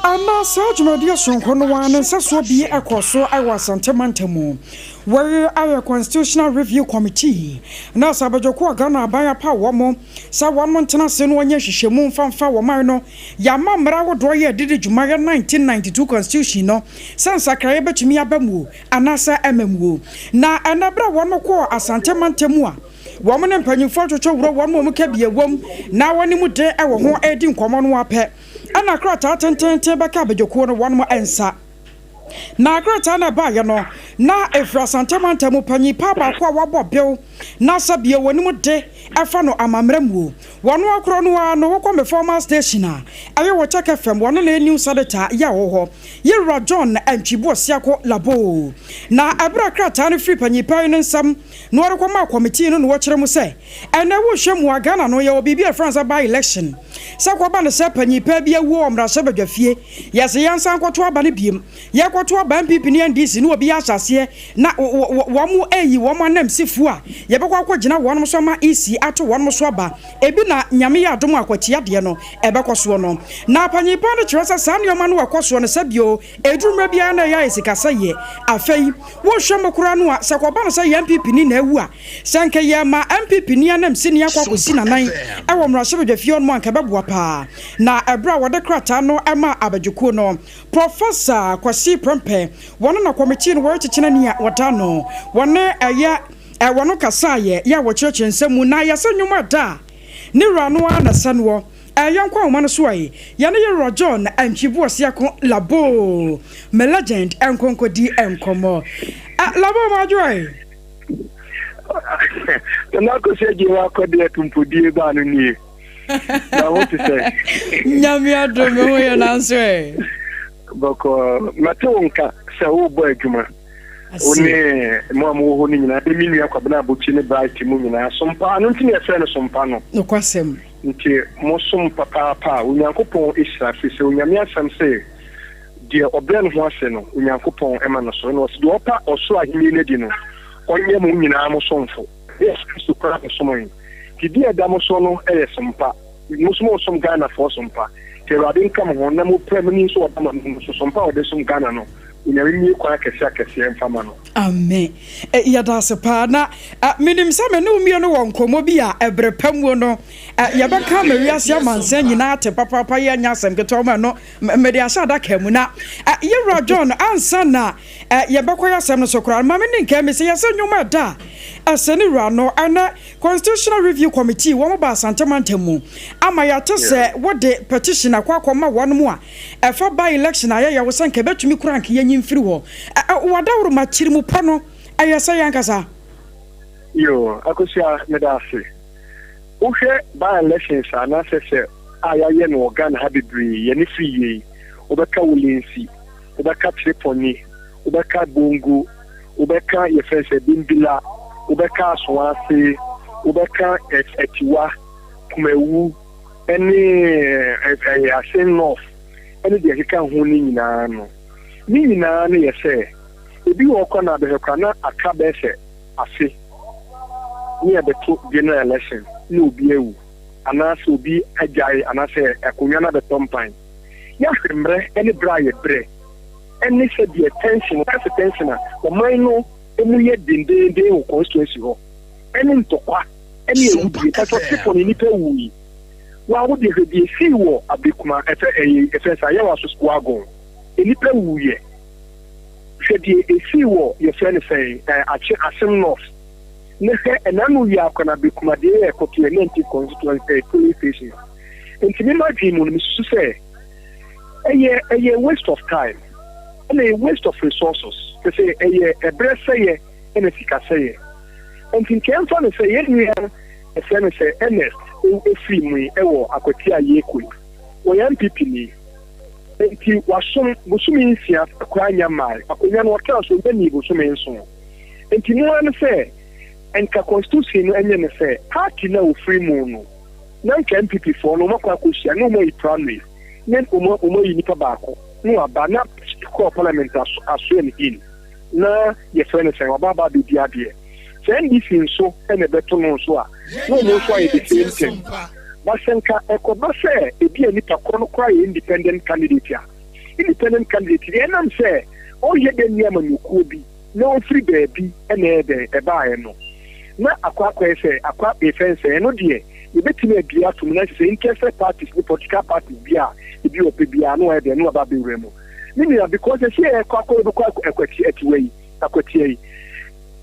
Ama saa dwumadie sononko no ara ne nsɛsoɔ bi kɔɔ so wɔ Asante mantam mu. Wei ayɛ Constitutional Review Committee na sɛ abadwokuo a Ghana aban apaw wɔn sɛ wɔn ntena ase na wɔnyɛ nhwehwɛmu mfa mfa wɔn no Yɛama mmara ahodoɔ yɛ de di dwuma yɛ 1992 Constitution no sɛ nsakraeɛ bɛtumi aba mu o anaasɛ ɛmma mu o. Na ɛnnɛ berɛ a wɔn kɔɔ Asante mantam mu a wɔn ne mpanyinfoɔ twotwo wura wɔn a wɔn ka bi ɛwom na wɔn mu den wɔ ho redi nkɔmmɔ no ara pɛ ɛna krataa tententen bɛka abadwakuo no wɔn nsa. Na krataa no a ɛbaeɛ no, na ɛfiri Asante mantam mu panyin pa baako a wabɔ bew na sɛ bio wɔnim de ɛfa no amammerɛ mu. Wɔno akorɔ no ara no wokɔ me former station a ɛyɛ wɔ Check FM wɔno na ɛyɛ news editor yɛ wɔ hɔ Yɛwura John Antwi Boasiako Laboo. Na ɛberɛ a krataa no firi panyin pa yi no nsam na wɔde kɔmaa kɔmitii no na wɔkyerɛ mu sɛ ɛnnɛ wohwɛ mu a Ghana no yɛwɔ biribi a yɛfrɛ no sɛ by election sɛ kɔba no sɛ panyin pa bi awuo wɔ mmarahyɛbadwafie yɛse yɛnsan nkɔto aba no biem Yɛkɔto aba NPP ne NDC ne obi ahyɛ aseɛ na wɔn ɛyi wɔn anamsifoɔ a yɛbɛkɔ akɔ gyina wɔnom so ama EC ato wɔnom so aba ebi na Nyame yɛ adom a akwatia deɛ no ɛbɛkɔ soɔ no. Na panyin pa no kyerɛ sɛ saa nnoɔma no ɛkɔ soɔ no sɛbio ɛduru mmerɛ biara na ɛyɛ ayɛ sikasɛeɛ. Afei wohwɛ mo koraa no a sɛ kɔba no sɛ yɛ NPP ni na awu a Sɛ anka yɛma NPP ni anamsini akɔ akɔsi n'anan wɔ mmarahyɛbadwafie hɔ nom a anka ɛbɛboa paa. Na ɛberɛ a wɔde krataa no maa abadwokuo no, Professor Kwasi Prempeh, wɔno na kɔmitii no wɔrekyekyena ni a wɔda ano, wɔne ɛyɛ wɔno kasaeɛ yɛ a wɔkyerɛkyerɛ nsɛm mu na yɛsɛ nnwom a ɛda a ne wura no ara na ɛsɛ noɔ. Yɛnkɔ ahoma no so ɛ, yɛne Yerua John Antwi Boasiako Laboo, me legend nkonkɔdi nkɔmmɔ. Laboo madwo ɛ. Nana Akosua Agyei w'akɔdeɛ tompodie baa no nie. Na wo te sɛ? Nyame adom me ho yɛ nanso ɛ. Bɔkɔɔ mate wo nka sɛ wobɔ adwuma. Wo ne mo a mowɔ hɔ no nyinaa ne me nua Kwabena Abotsi ne Bright mu nyinaa sompa ano nti na yɛfrɛ no sompa no. Nokwasɛm. Nti mosom papaapa a Onyankopɔn hyira firi sɛ Onyame asɛm se Deɛ ɔbrɛ ne ho ase no, Onyankopɔn ma no so. Ɛna ɔse, deɛ ɔpa ɔsoro ahennie no adi no, ɔnyɛ mo nyinaa mo somfo. Yesu Kristo koraa bɛsom yɛn. Nti deɛ ɛda mo soɔ no yɛ som pa. Mo nso moresom Ghanafoɔ som pa. Nti Awurade nka mo ho, na mo pramuni nso ɔda mo anim nso, som pa a ɔde som Ghana no, Onyame mmue kwan akɛseɛ akɛseɛ mfa ma no. Amen. Yɛda ase paa. Na menim sɛ me ne wo mmienu wɔ nkɔmmɔ bi a ɛberɛ pa muo no yɛbɛka ama wiase amansan nyinaa ate papaapa. Yɛnyɛ asɛm ketewa ma ɛno. Mede ahyɛ adaka mu. Na Yewura John, ansa na yɛbɛkɔ yɛ asɛm no so koraa no, ma me ne nkae me sɛ yɛsɛ nnwom a ɛda a ɛsɛ ne wura no ɛnɛ Constitutional Review Committee wɔn ba Asante mantam mu ama yɛate sɛ wode petition akɔ akɔma wɔn mu a ɛfa by election a yɛyɛ wo sɛ nka ɛbɛtumi koraa nka yɛnyi mfiri hɔ. W'adaworoma tirimupɔ no ɛyɛ sɛ yɛn ankasa. Yoo, Akosua meda ase. Wohwɛ by elections a anaasɛ sɛ a yɛayɛ no wɔ Ghana ha bebree, yɛne firi yei, wobɛka Wolensi, wobɛka Trepɔnyi, wobɛka Bongo, wobɛka yɛfrɛ no sɛ Bimbila, wobɛka Asoase, wobɛka Atiwa, Kumawu ne ɛyɛ Asen North ne deɛ ɛkeka ho no nyinaa no. Ne nyinaa no yɛ sɛ ebi wɔ hɔ koraa na abɛhwɛ koraa na aka bɛyɛ sɛ afe ne yɛbɛto general election na obi awu anaasɛ obi agyae anaasɛ akonnwa no abɛtɔ mpan. Yɛahwɛ mmerɛ ne berɛ a yɛbrɛ ne sɛdeɛ tension, wɔka sɛ tension a, ɔman no mu yɛ dendeenden wɔ constituency hɔ ne ntɔkwa ne awudie. Pastor Tripon nnipa wuui. Wa wo deɛ hwɛ deɛ esii wɔ Abekuma ɛfɛ ɛyɛ ɛfɛ sɛ Ayawaso Wagon nnipa wuiɛ. Hwɛ deɛ esii wɔ yɛfrɛ no sɛn ɛɛ Akye Asem North ne hwɛ ɛnano yi ara koraa na Bekuma deɛ yɛ ɛkɔto yɛ Nanti constituency ɛɛ polling station. Nti me m'adwene mu no mesusu sɛ ɛyɛ ɛyɛ waste of time ɛna ɛyɛ waste of resources kyerɛ sɛ ɛyɛ ɛbrɛ sɛeɛ ɛna sika sɛeɛ. Nti nka yɛmfa no sɛ yɛn nua yɛfrɛ no sɛ Ernest ɛfiri mu yi ɛwɔ Akwatia a yɛrekɔ yi ɔyɛ NPP ni. Enti wasom bosome nsia koraa nnya mmae. Akonnwa no ɔtraa so ɔnya nnii bosome nson. Enti no ara ne sɛ nka constitution no nyɛ ne sɛ party no a ɔfiri mu no na nka NPP foɔ no wɔakɔ akɔhyia na wɔayi primary na wɔayi nipa baako na waba na speaker of parliament asoɛ no in na yɛfrɛ no sɛn waba aba abɛdi adeɛ. Sɛ NDC nso na ɛbɛto no nso a, na wɔn nso ayɛ the same thing. But sɛ nka ɛkɔba sɛ ebia nipa korɔ no koraa yɛ independent candidate a, independent candidate deɛ ɛnam sɛ ɔnyɛ dɛ nni amanyɔkuo bi na ɔfiri baabi na ɛyɛ dɛn ɛbaeɛ no, na akɔ akɔyɛ sɛ akɔ yɛfrɛ no sɛ ɛno deɛ yɛbɛtumi abue atom na kyerɛ sɛ interested parties ne political parties bi a ebi ɔpɛ biara na wayɛ dɛn na waba abɛwura mu. Me nua because ɛsɛ yɛkɔ akɔ yɛbɛkɔ akɔ atiwa yi akwatia yi.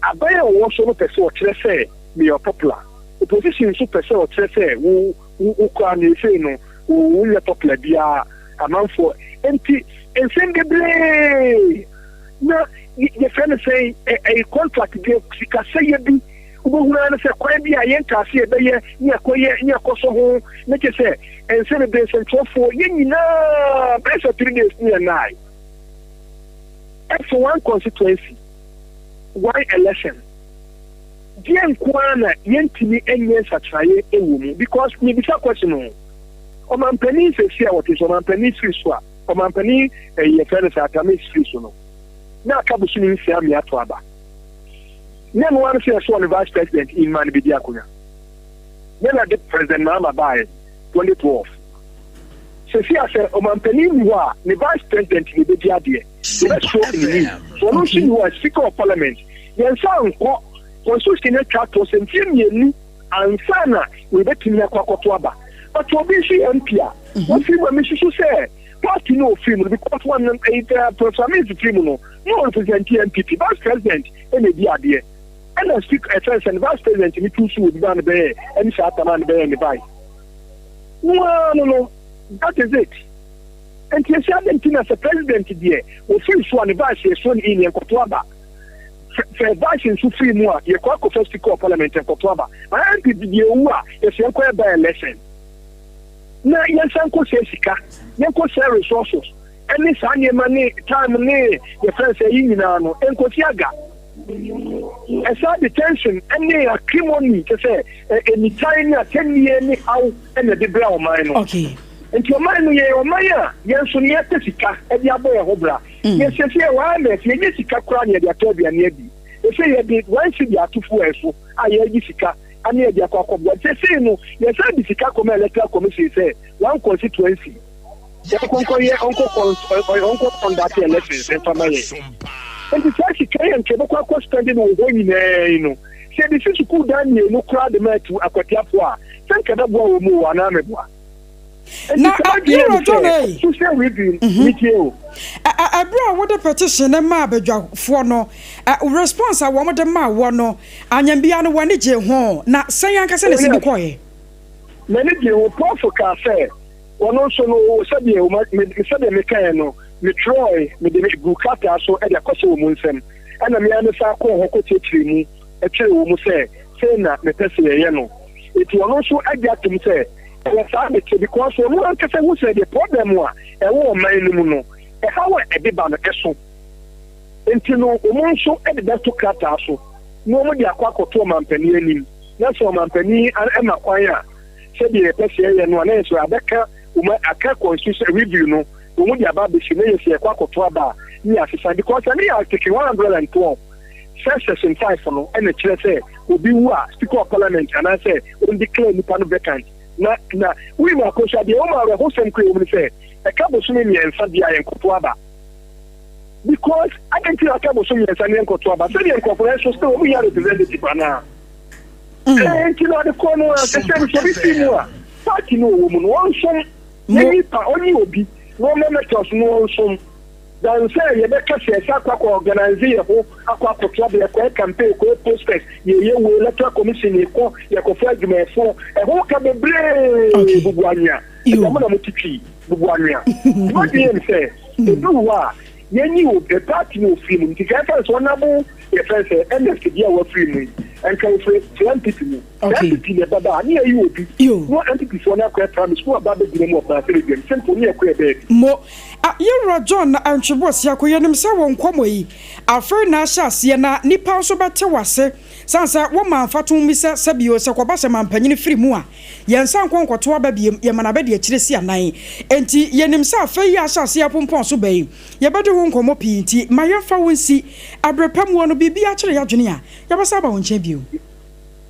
Aban a ɔwɔ so no pɛ sɛ ɔkyerɛ sɛ meyɛ ɔpopular. Opposition nso pɛ sɛ ɔkyerɛ sɛ wo wo wo koraa no seesei no wo wonyɛ popular biara amanfoɔ nti nsɛm bebree na yɛfrɛ no sɛn ɛyɛ contract bi sikasɛyɛ bi. Wobɛhunu ara ne sɛ kwan bi a yɛnkaa sɛ yɛbɛyɛ ne yɛkɔyɛ ne yɛkɔsɔ ho ne kyerɛ sɛ ɛnsɛ bebree nsɛntwerɛfoɔ yɛn nyinaa bɛyɛ sɛ 3 days ne yɛnnae. Ɛfo one constituency, one election. Deɛ nko ara na yɛntumi nyɛ nsakyeraeɛ wɔ mu because mebisa question o. Ɔmampanin sɛsi a wɔte so, ɔmampanin firi so a, ɔmampanin ɛyi yɛfrɛ no sɛ Atta Mills firi so no, na aka bosome 6 ame ato aba. Ne no ara sɛ yɛsɔɔ ne vice president in ma no bɛdi akonnwa. Ne na de President Mahama baeɛ 2012. Sɛsi a sɛ ɔmampanin ni hɔ a, ne vice president na ɛbɛdi adeɛ. Yɛbɛsɔ ne nim. So ɔno nso ni hɔ a, Speaker of Parliament, yɛnsa nkɔ constitution no atwa toɔ sɛ mfeɛ 2 ansa na wɔbɛtumi akɔ akɔto aba. But obi nso yɛ MP a, wɔfiri mu a mesusu sɛ party no ofiri mu no because wɔn ɛyi Professor Mills firi mu no, na ɔrepresent NPP vice president ɛna edi adeɛ. Ɛna speaker ɛfɛn sɛ ne vice president ne tu so obi ba ne bɛyɛ ɛne saa tama ne bɛyɛ ne vice. No no no, that is it. Nti esi adi nti na sɛ president deɛ ofiri so a ne vice yɛ so ne in yɛn kɔto aba. Sɛ vice nso firi mu a yɛkɔ akɔfa speaker of parliament nkɔto aba. Na NPP deɛ owu a yɛsɛ yɛnkɔ yɛ by election. Na yɛnsan nkɔ sɛ sika, yɛnkɔ sɛ resources ɛne saa nneɛma ne time ne yɛfrɛ sɛ yi nyinaa no nkosi aga. Ɛsaa detention ɛne acrimony kyɛ sɛ enitan ne atɛnnie ne haw ɛna ɛde brɛ ɔman no. Nti ɔman no yɛyɛ ɔman a yɛn nso ne yɛpɛ sika ɛde abɔ yɛn ho bra. Yɛsiesie yɛ wɔ IMF yɛnyɛ sika koraa ne yɛde atɔ aduane adi. Ɛsɛ yɛde 1 cedi ato fuel so a yɛregye sika ane yɛde akɔ akɔboa. Sɛsei no yɛsan de sika kɔma Electoral Commission sɛ one constituency yɛnkɔnkɔyɛ ɔnkɔ conduct elections mfa ma yɛn. Nti saa sika yɛ nka yɛbɛkɔ akɔ spending wɔ hɔ nyinaa yi no, sɛ yɛde si sukuu dan 2 koraa de ma atu akwatiafoɔ a, sɛ nka ɛbɛboa wɔ mu o anaa meboa? Na yɛwura John ei. Social review metie o. Ɛberɛ a wode petition no maa badwafoɔ no, response a wɔn de maa wɔ no, anyambia no w'ani gye ho, na sɛn ankasa na ɛsi mu kɔɛ? M'ani gye ho. Prof kaa sɛ ɔno nso no sɛdeɛ mekaeɛ no, metwerɛe, mede gu krataa so de akɔhyɛ wɔ mu nsɛm, ɛna me ara mesan kɔɔ hɔ kɔkyerɛkyerɛ mu kyerɛ wɔ mu sɛ sei na mepɛ sɛ yɛyɛ no. Enti ɔno nso agye atom sɛ ɛwɔ saa mete because ɔno ankasa hu sɛ deɛ problem a ɛwɔ ɔman no mu no, ɛhaw a ɛde ba no ɛso. Nti no wɔn nso de bɛto krataa so na wɔn de akɔ akɔto ɔmampanin anim, na sɛ ɔmampanin ɛma kwan a sɛdeɛ yɛpɛ sɛ yɛyɛ no a, na yɛ sɛ abɛka wɔn aka constitution review no wɔn de aba abɛsi na yɛ sɛ yɛkɔ akɔto aba a ne yɛ asesa because ɛne yɛ Article 112 sɛ section 5 no ɛna kyerɛ sɛ obi wu a, Speaker of Parliament anaasɛ wɔn declare nipa no vacant. Na wuyi mu akɔso adeɛ wɔn awerɛhosɛm kura wɔn sɛ ɛka bosome 3 bi a yɛn aba because adi nti na aka bosome 3 ne yɛn kɔto aba sɛdeɛ nkurɔfoɔ yɛn so sɛ wɔn yɛ representative anaa nti na ade kɔ no a sɛ sɛ obi fi mu a, party no wɔ mu no wɔn nsom na nipa ɔnye obi na wɔn mɛtɔs no wɔn nsom dan sɛ yɛbɛka sɛ ɛsɛ akɔ organize yɛ ho akɔ akɔto aba, yɛkɔyɛ campaign, kɔyɛ posters, yɛyɛ wo Electoral Commission, yɛkɔ yɛkɔfo adwumayɛfoɔ ɛho ka bebree bubu anwea ɛgya mo na mo ti twi bubu anwea. Ìwádìí yẹn sɛ edu hɔ a yɛnyi o party no ofiri mu nti kɛ ɛfɛn sɛ ɔnabo yɛfɛn sɛ Ernest bi a wafiri mu yi nka ofiri firi NPP mu, NPP na ɛbɛba a ne yɛyi obi na NPP foɔ no akɔyɛ primary school aba abɛgyina mu ɔkwan sɛ badwam simple ne yɛkɔyɛ baabi. Mo yɛwura John Antwi Boasiako, yɛnim sɛ wɔ nkɔmmɔ yi afei na ahyɛ aseɛ na nnipa nso bɛte wase sane sɛ woma mfatom bi sɛ sɛbio sɛ kɔba sɛ mampanyini firi mu a yɛnsa nkɔ nkɔto aba biem, yɛma no abɛde akyire si anan. Enti yɛnim sɛ afei yi ahyɛ aseɛ apompɔn so bɛyi yɛbɛde ho nkɔmmɔ pii, nti ma yɛmfa wo nsi aberɛ pa muo no biribi akyerɛ yɛadwene a yɛbɛsa aba wo nkyɛn bio.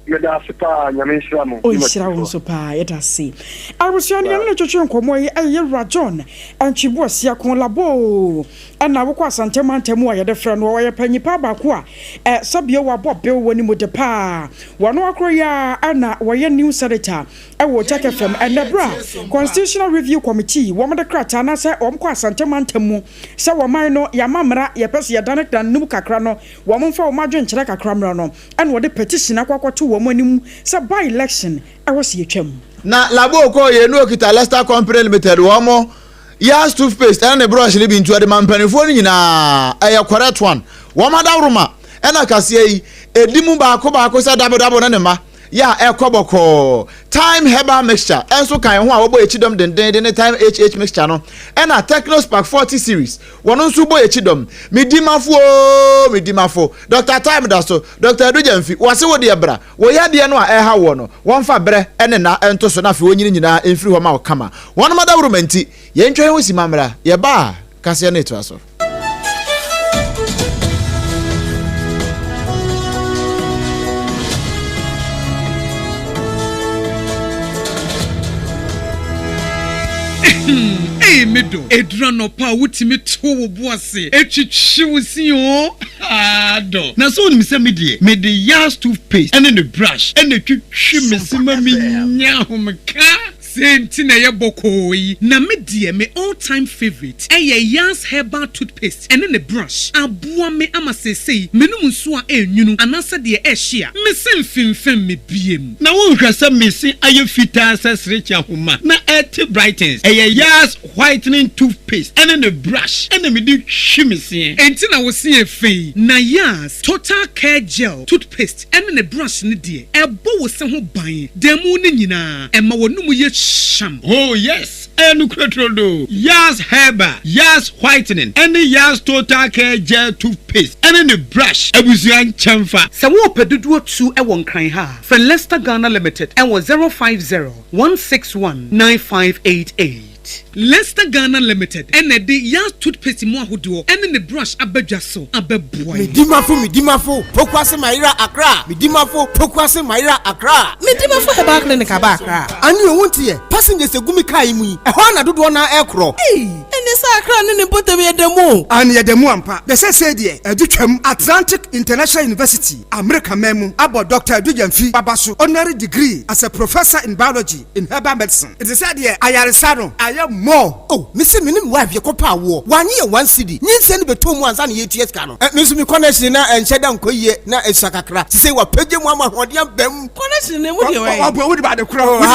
Meda ase paa, Nyame nhyira mo. Ɔnhyira wo nso paa, yɛda ase. Abusua no yɛne no twetwe nkɔmmɔ yi ɛyɛ yɛwura John Antwi Boasiako Laboo ɛna wokɔ Asante mantam a yɛde frɛ no. Ɔyɛ panyipa baako a sɛbio wabɔ bew wɔ ne mu de paa. Wɔno akoro yi a ɛna wɔyɛ news editor ɛwɔ Jack FM. Ɛnɛ berɛ a Constitutional Review Committee wɔn de krataa anaasɛ wɔn kɔ Asante mantam mu sɛ wɔman no yɛama mmara yɛpɛ sɛ yɛdane dan no mu kakra no, wɔn mfa wɔn adwenkyerɛ kakra mmra no, ɛna wɔde petition akɔ akɔto wɔn anim sɛ by election ɛwɔ sɛ yɛtwam. Na Labo kɔ yɛ no okita Leicester Company Limited wɔn mo Yas toothpaste ɛne ne brush no bi nti ɔde ma mpanimfoɔ no nyinaa. Ɛyɛ correct one. Wɔn adaworoma ɛna kaseɛ yi. Ɛdi mu baako baako sɛ dabodabo ne ne mma yɛ a ɛkɔ bɔkɔɔ. Thyme Herbal Mixture nso ka ɛho a wɔbɔ yɛn kyidɔm dendeenden ne Thyme HH Mixture no. Ɛna Techno Spark 40 Series, wɔn nso bɔ yɛn kyidɔm. Me dimafo oo, me dimafo, Doctor Thyme da so, Doctor Adu Gyamfi, wɔse wo deɛ bra, wo yadeɛ no a ɛreha woɔ no, wɔmfa berɛ ne nna nto so na afei wɔnyini nyinaa mfiri hɔ ma wo kama. Wɔnom adaworoma nti, yɛntwa yɛn ho simma mmra, yɛba a, kaseɛ no retoa so. Ei me dɔ, ɛduru anɔpa a wotumi to wo bo ase twitwi wo se oo, haa dɔ. Na sɛ wonim sɛ me deɛ, mede Yas toothpaste ne ne brush na ɛtwitwi me se ma menya ahomeka. Sei nti na ɛyɛ bɔkɔɔ yi. Na me deɛ me all time favourite ɛyɛ Yas herbal toothpaste ɛne ne brush. Aboa me ama seesei menom nsuo a ɛnwunu anaasɛ deɛ ɛhye a, me se mfemfem me biem. Na wonhwɛ sɛ me se ayɛ fitaa sɛ serekye ahoma na ɛte brightens. Ɛyɛ Yas whitening toothpaste ɛne ne brush ɛna mede twi me seɛ. Enti na wo se yɛ fɛ yi. Na Yas total care gel toothpaste ɛne ne brush no deɛ, ɛbɔ wo se ho ban da mu no nyinaa, ɛma w'anomu yɛ hyeam. Oh yes, ɛyɛ nokorɛ turodoo. Yas Herbal, Yas Whitening, ɛne Yas Total Care Gel Toothpaste ɛne ne brush abusua nkyɛnfa. Sɛ worepɛ dodoɔ tu wɔ Nkran ha a, frɛ Lester Ghana Limited wɔ 050 161 9588. Lester Ghana Limited na ɛde Yas Toothpaste mu ahodoɔ ne ne brush aba dwa so abɛboa yɛn. Medimafo Medimafo Pokuase Mayera Accra Medimafo Pokuase Mayera Accra. Medimafo Herbal Clinic aba Accra. Ane o wonte ɛ, passengers egu me car yi mu yi, ɛhɔ ara na dodoɔ no ara ɛrekorɔ. Ei, ɛneɛ sɛ Accra ne ne mpɔtam yɛ da mu o. Aane yɛda mu ampa. Na seesei deɛ adu twam. Atlantic International University, Amerika man mu, abɔ Dɔkta Adu Gyamfi aba so honorary degree as a Professor in Biology in Herbal Medicine. Nti sɛ deɛ ayaresa no ayɛ more. Oh me se me ne me wife yɛ kɔ pɛ awoɔ wanye yɛ one cedi nyinsɛn no bɛtɔ mu ansa na yɛtua sika no eh me nso me connection na ɛnhyɛ da nkɔ yie na ɛsua kakra sesei wapagya mu ama ahoɔden aba mu. Connection no emu deɛ wɛn. Ɔbɔ wode ba de korɔ wode ba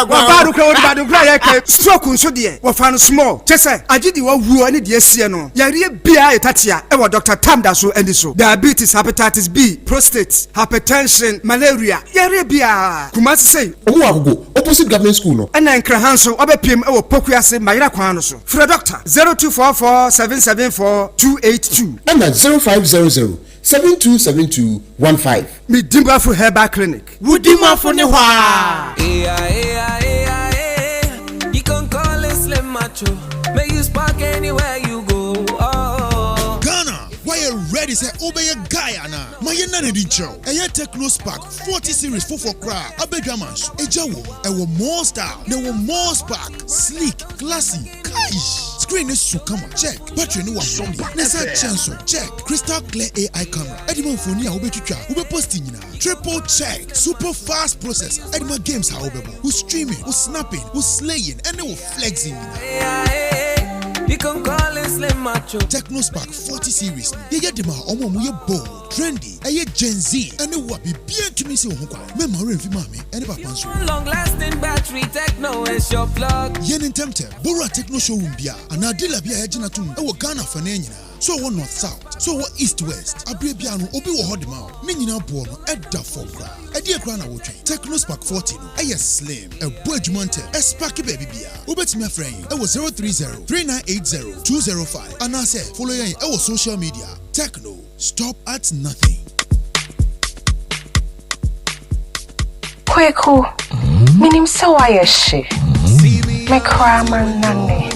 wɔba de korɔ wode ba de korɔ yɛ kɛ stroke nso deɛ wɔfa no small kyɛ sɛ agye deɛ wawuo ne deɛ asie no yareɛ biara yɛ tatea ɛwɔ Doctor Tam da so ani so diabetes hepatitis B prostate hypertension malaria yareɛ biara Kumasi sei. Ɔmo wɔ Agogo opposite government school no. Ɛna Nkraha nso wabɛpiem wɔ Pokuase Mayera kwan no so. Frɛ Dɔkta 0244 774 282. Ɛna 0500 7272 15. Me Dimafo Herbal Clinic. Wo Dimafo ne hɔ aa. Ghana, woayɛ ready sɛ wobɛyɛ guy anaa? Ma yɛnna no adi nkyerɛ wo. Ɛyɛ Tecno Spark 40 series foforɔ koraa aba adwaman so. Egya wom, ɛwɔ more style, na ɛwɔ more spark, sleek, classy, kaish! Screen no so kama, check, battery no wɔ ahoɔden, na ɛsan kyɛn so, check, crystal clear AI camera ɛde ma mfoni a wobɛtwitwa, wobɛposti nyinaa, triple check, super fast processor ɛde ma games a wobɛbɔ, wo streaming, wo snapping, wo slaying ɛne wo flexing nyinaa. Tecno Spark 40 series no yɛyɛ de ma wɔn a wɔyɛ bold, Trendy, ɛyɛ Gen Z ɛne wo a biribiara ntumi nsi wo ho kwan. Mɛmma wo werɛ mfi maame ɛne papa nso. Yɛ no ntɛmntɛm. Bɔ wura Tecno showroom biara anaa dealer bi a yɛagye no atom wɔ Ghana afanaa nyinaa. Sɛ ɔwɔ North South, sɛ ɔwɔ East West, aberɛ biara no obi wɔ hɔ de ma wo. Ne nyinaa boɔ no ɛda fam koraa. Ɛdeɛn koraa na wotwɛn? Tecno Spark 40 no ɛyɛ slim, ɛbɔ adwuma ntɛm, ɛsparke baabi biara. Wobɛtumi afrɛ yɛn ɛwɔ 030 3980 205 anaasɛ follow yɛn ɛwɔ social media. Tecno. Stop at nothing. Kweku, menim sɛ woayɛ hye. Me koraa mannane.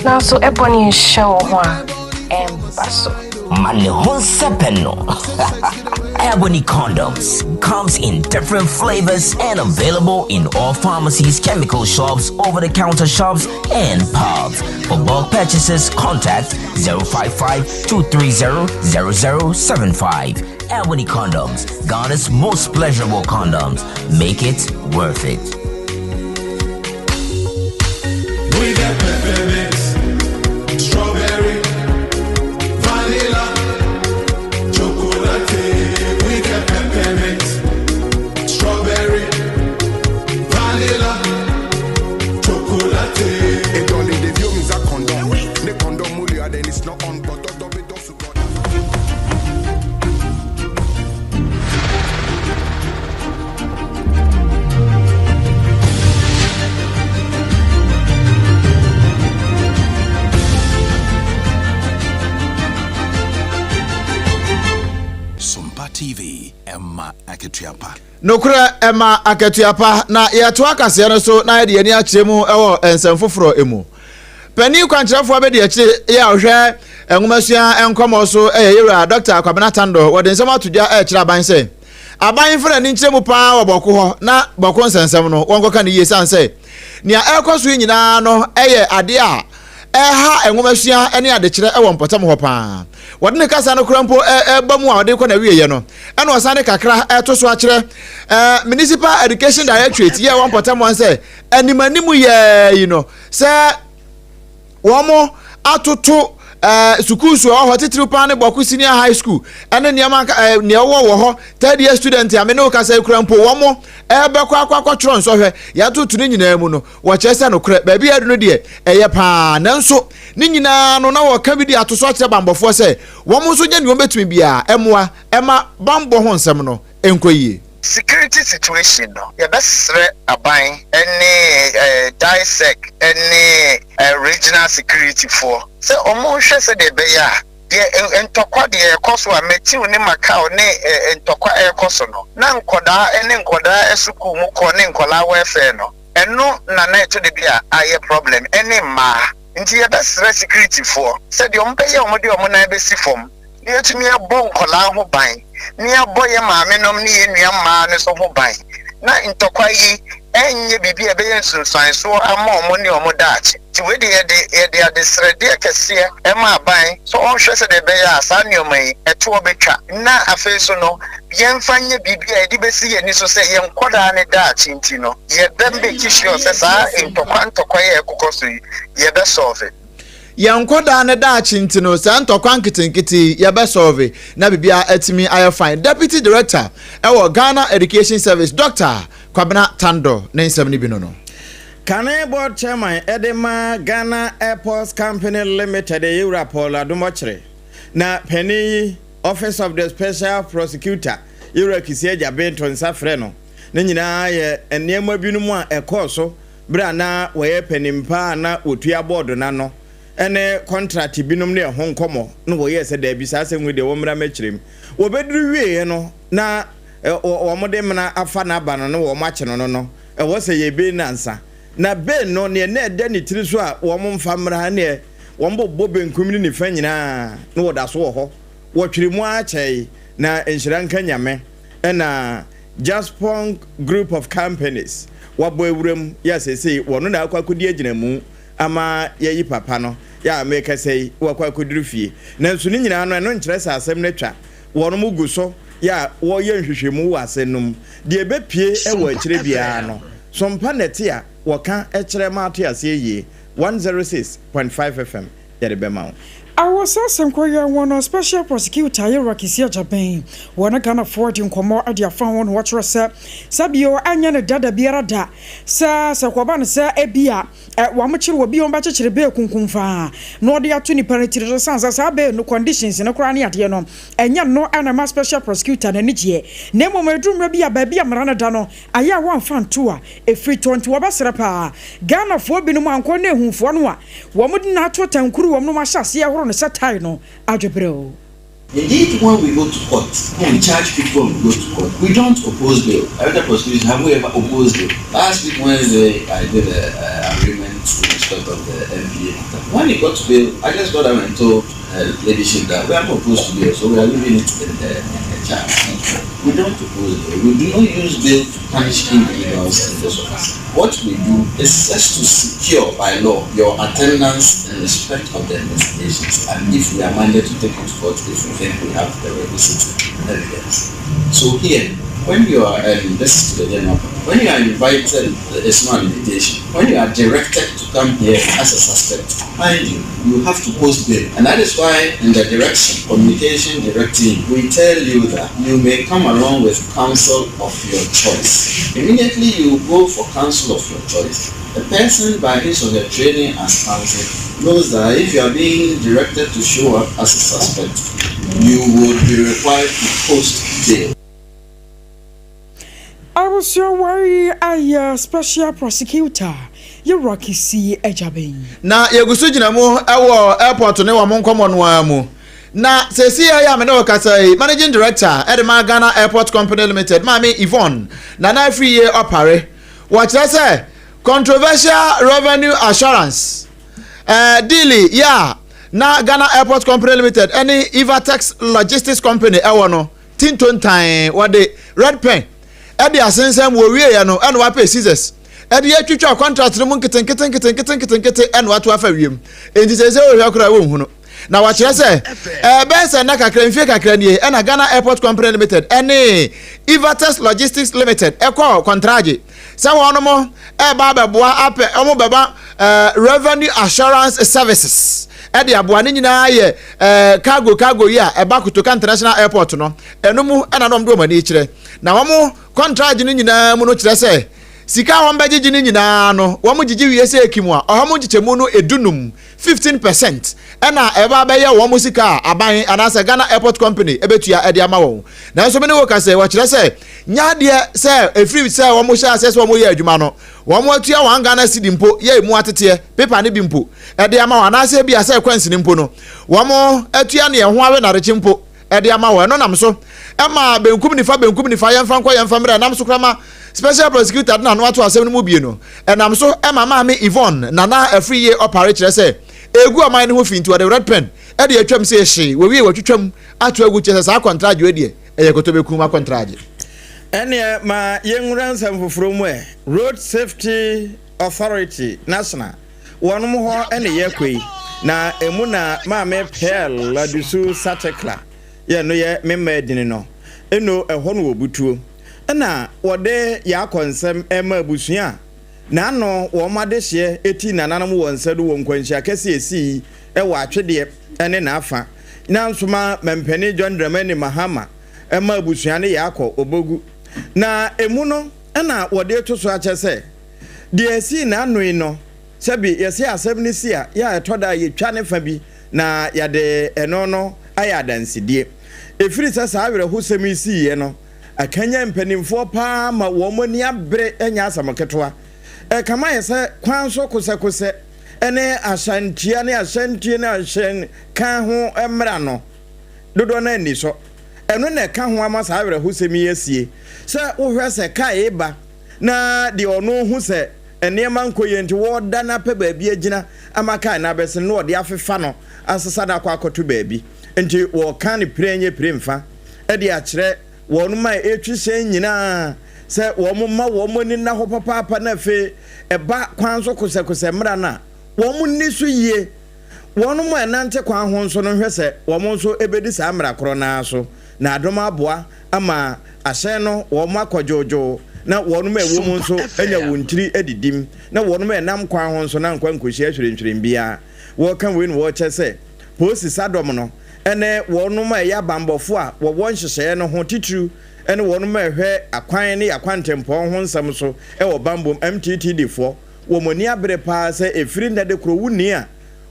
Nanso ɛbɔne nhyɛ wo ho a, ɛmba so. Ma ne ho nsɛpɛ no. Ebony condoms comes in different flavors and available in all pharmacies, chemical shops, over-the-counter shops, and pubs. For bulk purchases, contact 055 230 0075. Ebony condoms, Ghana's most pleasurable condoms. Make it worth it. We got peppermint, strawberry, vanilla, chocolate. We got peppermint, strawberry, vanilla, chocolate. akatua pa. Nokorɛ, ɛma akatua pa. Na yɛtoa kaseɛ no so na yɛde yɛn ani akyerɛ mu wɔ nsɛm foforɔ mu. Panin kwankyerɛfoɔ abadiakyire yi a ɔhwɛ nwomasua nkɔmmɔ so yɛ Yɛwura Dɔkta Kwabena Tandor. Wɔde nsɛm ato dwa rekyerɛ aban sɛ aban mfa n'ani nkyerɛ mu paa wɔ Bɔko hɔ na Bɔko nsɛnsɛm no wɔnkɔka no yie sane sɛ nea ɛrekɔ so yi nyinaa no yɛ adeɛ a ɛha nwomasua ne adekyerɛ wɔ mpɔtam hɔ paa. Wɔde ne kasa no kora mpo ɛba mu a ɔde kɔ n'awieeɛ no ɛna ɔsan de kakra ɛto so akyerɛ Municipal Education Directorate yɛ wɔ mpɔtam hɔ sɛ animanim yɛɛ yi no sɛ wɔn atoto ɛɛ sukuu so ɛwɔ hɔ titiriw paa ne Bɔko Senior High School ɛne nneɛma ɛɛ nea ɛwɔ wɔ hɔ third year student a me ne wo kasa ekura mpo wɔn ɛbɛkɔ akɔ akɔtwerɛ nsɔhwɛ yɛatoto ne nyinaa mu no wɔkyerɛ sɛ nokorɛ baabi a ɛdu no deɛ ɛyɛ paa nanso ne nyinaa no na wɔka bi de ato so akyerɛ bambɔfoɔ sɛ wɔn nso nyɛ nea wɔbɛtumi biara ɛmoa ɛma bambɔ ho nsɛm no nkɔ yie. Security situation no, yɛbɛsrɛ aban ne DISEC ne regional security foɔ sɛ wɔn nhwɛ sɛdeɛ ɛbɛyɛ a deɛ ntɔkwa deɛ ɛkɔ so a Matiu ne Macau ne ntɔkwa ɛrekɔ so no na nkɔdaa ne nkɔdaa sukuu mu kɔ ne nkɔlaa welfare no ɛno na na ɛtɔ da bi a ayɛ problem ɛne mmaa nti yɛbɛsrɛ security foɔ sɛ deɛ wɔn bɛyɛ wɔn de wɔn nan bɛsi fam na yɛatumi abɔ nkwadaa ho ban, na yɛabɔ yɛn maamenom ne yɛn nua mmaa no nso ho ban, na ntɔkwa yi ɛnyɛ biribi a ɛbɛyɛ nsunsuansoɔ ama wɔn ne wɔn daakye. Nti wei deɛ yɛde yɛde adesrɛdeɛ kɛseɛ ma aban sɛ ɔnhwɛ sɛdeɛ ɛbɛyɛ a saa nneɛma yi ɛtoɔ bɛtwa, na afei nso no yɛmfa nyɛ biribi a yɛde bɛsi yɛn ani so sɛ yɛn nkwadaa no daakye nti no yɛbɛ make sure sɛ saa ntɔkwa ntɔkwa yi a ɛkokɔ so yi yɛbɛ solve. Yɛn nkɔdaa no daakye nti no saa ntɔkwa nketenkete yi yɛbɛ solve na biribiara atumi ayɛ fine. Deputy Director ɛwɔ Ghana Education Service Doctor Kwabena Tandor ne nsɛm no bi no no. Kane Board Chairman de ma Ghana Airports Company Limited Yewura Paul Adom-Otchere na panin yi Office of the Special Prosecutor Yewura Kissi Agyabeng to nsa frɛ no. Ne nyinaa yɛ nneɛma binom a ɛkɔɔ so bere a na wɔyɛ panin pa a na wɔtua bɔɔdo no ano ne kɔntrate binom ne ɛho nkɔmmɔ na wɔyɛɛ sɛ daabi saa asɛm wei deɛ wɔmmra mmɛkyerɛ mu. Wɔbɛduru wieeɛ no na wɔde mena afa n'aba no na wɔakye no no no, ɛwɔ sɛ yɛ bail no ansa. Na bail no, neɛ na ɛda ne tiri so a wɔmfa mmra neɛ wɔbobɔ benkum ne nifa nyinaa na wɔda so wɔ hɔ. Wɔtwere mu ara kyɛe na nhyira nka Nyame na Jaspong Group of Companies wɔabɔ awuram yɛ a seesei wɔno na akɔ akɔdi agyinamu ama yɛayi papa no yɛ a merekasa yi wakɔ akɔduru fie. Nanso ne nyinaa no ɛno nkyerɛ sɛ asɛm no atwa. Wɔnom gu so yɛ a wɔreyɛ nhwehwɛmu wɔ asɛm no mu. Deɛ ɛbɛpue wɔ akyire biara no, sompa na ɛte a wɔka kyerɛ ma ate aseɛ yie. 106.5 FM. yɛde bɛma wo. Awɔ saa asɛm kɔ yɛ wɔn no special prosecutor Yewura Kissi Agyabeng wɔ ne Ghanafoɔ adi nkɔmmɔ de afa ho na wɔkyerɛ sɛ sɛ bio ɛnyɛ ne da dabiara da sɛ sɛ kɔba no sɛ ebia wɔakyere obi a wɔbɛkyekyere bail kunkum faa na wɔde ato nipa no tiri so sane sɛ saa bail no conditions no koraa ne adeɛ no ɛnyɛ no na ɛma special prosecutor n'ani gyeɛ na mmom ɛduru mmerɛ bi a baabi a mmara no da no Ayɛ a wɔamfa nto a ɛfiri tɔ nti wɔbɛsrɛ paa. Ghanafoɔ binom ankɔ ne ahufoɔ no a wɔn de no ato tankuru wɔn nom ahyɛ aseɛ horo no sɛ tae no adwebrɛw. Indeed when we go to court, when we charge people and we go to court, we don't oppose bail. Director of Prosecution, have we ever opposed bail? Last week Wednesday, I did a, a arraignment in respect of the MPA matter. When it got to bail, I just got up and told uh, ladyship that we are not opposed to bail, so we are leaving it in the, in the charge. We don't oppose bail. We do not use bail to punish individuals in this office. What we do is just to secure by law your attendance in respect of the investigations and if we are minded to take you to court if we think we have the requisite evidence. So here, when you are, and this is to the general public, when you are invited, it's not an invitation, when you are directed to come here as a suspect, mind you, you have to post bail. And that is why in the direction, communication directing, we tell you that you may come along with counsel of your choice. Immediately you go for counsel of your choice. The person by his or her training as counsel knows that if you are being directed to show up as a suspect, you would be required to post bail. Abusua wei ayɛ special prosecutor yɛwura Kissi Agyabeng. Na yɛgu so gyina mu wɔ airport ne wɔn nkɔmmɔ no ara mu. Na seesei yi a me ne wo kasa yi, Managing Director de ma Ghana Airport Company Limited, Maame Yvonne Nana Afriyie Opare, wɔkyerɛ sɛ controversial revenue assurance eh, deal yi a na Ghana Airport Company Limited ne Evatex Logistics Company ɛwɔ no, tintontan wɔde red pen ɛde asensɛn mu wɔwieɛ no ɛna wɔapɛ scissors ɛde atwitwa contract no mu nketenkete nketenkete nketenkete ɛna wɔato afa wiem enti sɛ sɛ wɔhwɛ koraa wɔnhunu na wɔakyerɛ sɛ ɛbɛyɛ sɛ nna kakra mfie kakra nie ɛna Ghana Airport Company Limited ɛne Evatex Logistics Limited ɛkɔɔ kɔntragye sɛ wɔnom ɛba abɛboa apɛ wɔn bɛba ɛɛ Revenue Assurance Services ɛde aboa ne nyinaa yɛ ɛɛ cargo cargo yi a ɛba Kotoka International Airport no ɛno mu ɛna na wɔn de wɔn ani kyerɛ na wɔn kɔntragye no nyinaa mu no kyerɛ sɛ sika a wɔn bɛgyegye no nyinaa no wɔn gyegye wie sɛ ekim a ɔha mu nkyekyɛmu no edunum 15 percent na ɛba abɛyɛ wɔn sika a aban anaasɛ Ghana Airport Company bɛtua de ama wɔn. Nanso me ne wo kasa yi, wɔkyerɛ sɛ nyɛ adeɛ sɛ ɛfiri sɛ wɔn hyɛ aseɛ sɛ wɔyɛ adwuma no, wɔn atua wɔn Ghana cedi mpo yɛ emu ateteɛ, pepa no bi mpo, de ama wɔn anaasɛ ebia sɛ kwansini mpo no, wɔn atua neɛ ɛho awe narekye mpo de ama wɔn. Ɛno nam so ma benkum nifa, benkum nifa, yɛmfa nkɔ, yɛmfa mmra, ɛnam so koraa ma Special Prosecutor de n'ano ato asɛm no mu bio no, ɛnam so ma Maame Yvonne Nana Afriyie Opare kyerɛ sɛ ɛregu ɔman no ho fi nti wɔde red pen de atwam sɛ hyee, wɔwie wɔatwitwam ato agu kyerɛ sɛ saa kɔntragye wei deɛ ɛyɛ kotobɛkum akɔntragye. Ɛnneɛ ma yɛnwura nsɛm foforɔ mu ɛ. Road Safety Authority, National, wɔnom hɔ ne yɛrekɔ yi, na ɛmu na Maame Pearl Adusu Satekla yɛ no yɛ me mma adini no, eno ɛhɔ no wɔbutuo. Ɛna wɔde Yaakɔ nsɛm rema abusua a n'ano wɔn adehyeɛ ti nananom wɔ nsa du wɔ nkwanhyia kɛseɛ esii wɔ Atwedeɛ ne n'afa nanso ma Mampanin John Dramani Mahama ma abusua no Yaakɔ Obogu na emu no na wɔde reto so akyɛ sɛ deɛ esii n'ano yi no sɛbi yɛse asɛm no si a yɛ a ɛtɔ da a yɛtwa ne fa bi na yɛde ɛno no ayɛ adansedie ɛfiri sɛ saa awerɛhosɛm yi siiɛ no akanyan mpanimfoɔ pa ara ma wɔn ani abere nyɛ asɛm ketewa. Ɛkame ayɛ sɛ kwan so kosɛkosɛ ne ahyɛntia ne ahyɛntie ne ahyɛnka ho mmara no, dodoɔ no ara nni so. Ɛno na ɛka ho ama saa awerɛhosɛm yi asie. Sɛ wohwɛ sɛ kaa reba na deɛ ɔno hu sɛ nneɛma nkɔ yie nti wɔredane apɛ baabi agyina ama kaa no abɛsen na ɔde afefa no asesa no akɔ akɔto baabi nti wɔreka no pire nyɛ pire mfa. de akyerɛ wɔn a ɛretwi hyɛn nyinaa sɛ wɔmma wɔn ani nna hɔ papaapa na afei ɛba kwan so kosɛkosɛ mmara no a, wɔnni so yie. Wɔn a ɛnante kwan ho nso no nhwɛ sɛ wɔn nso bɛdi saa mmara korɔ no ara so, na adom aboa ama ahyɛn no wɔn akɔ dwoodwoo na wɔn a ɛwɔ mu nso anya wɔn tiri adidim, na wɔn a ɛnam kwan ho nso no ankɔ ankɔhyia hwirenhwiren biara. Wɔreka wei no wɔrekyɛ sɛ polisi sadɔm no ne wɔnom a ɛyɛ abanbɔfo a wɔwɔ nhyehyɛeɛ no ho titiriw ne wɔnom a ɛhwɛ akwan ne akwantempɔn ho nsɛm so wɔ bambom, MTTD foɔ, wɔn ani abere paa sɛ ɛfiri nnɛ de korɔ wonni a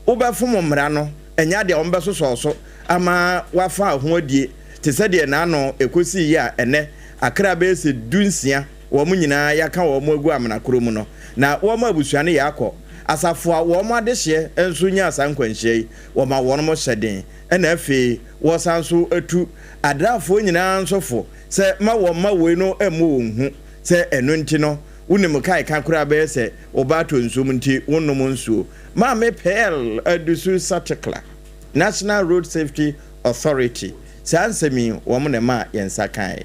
wobɛfom mmara no ɛnyɛ adeɛ a wɔbɛsosɔɔ so ama woafa ho adie te sɛ deɛ n'ano ɛkɔsii yi a ɛnnɛ akra bɛyɛ sɛ dunsia wɔn nyinaa yɛaka wɔn agu amena korɔ mu no na wɔn abusua no yɛ akɔ asafo a wɔn adehyeɛ nso nyaa saa nkwanhyia yi wɔma wɔn hyɛ den ɛna afei wɔsan nso tu adraafoɔ nyinaa nso fo sɛ ma wɔn mma woi no mmɔ wɔn hu sɛ ɛno nti no wonim kae ka koraa bɛyɛ sɛ wo ba atɔ nsuom nti wonnom nsuo. Maame Pearl Adusu Satekla, National Road Safety Authority, saa nsɛm yi wɔn na ɛmaa yɛn nsa kaeɛ.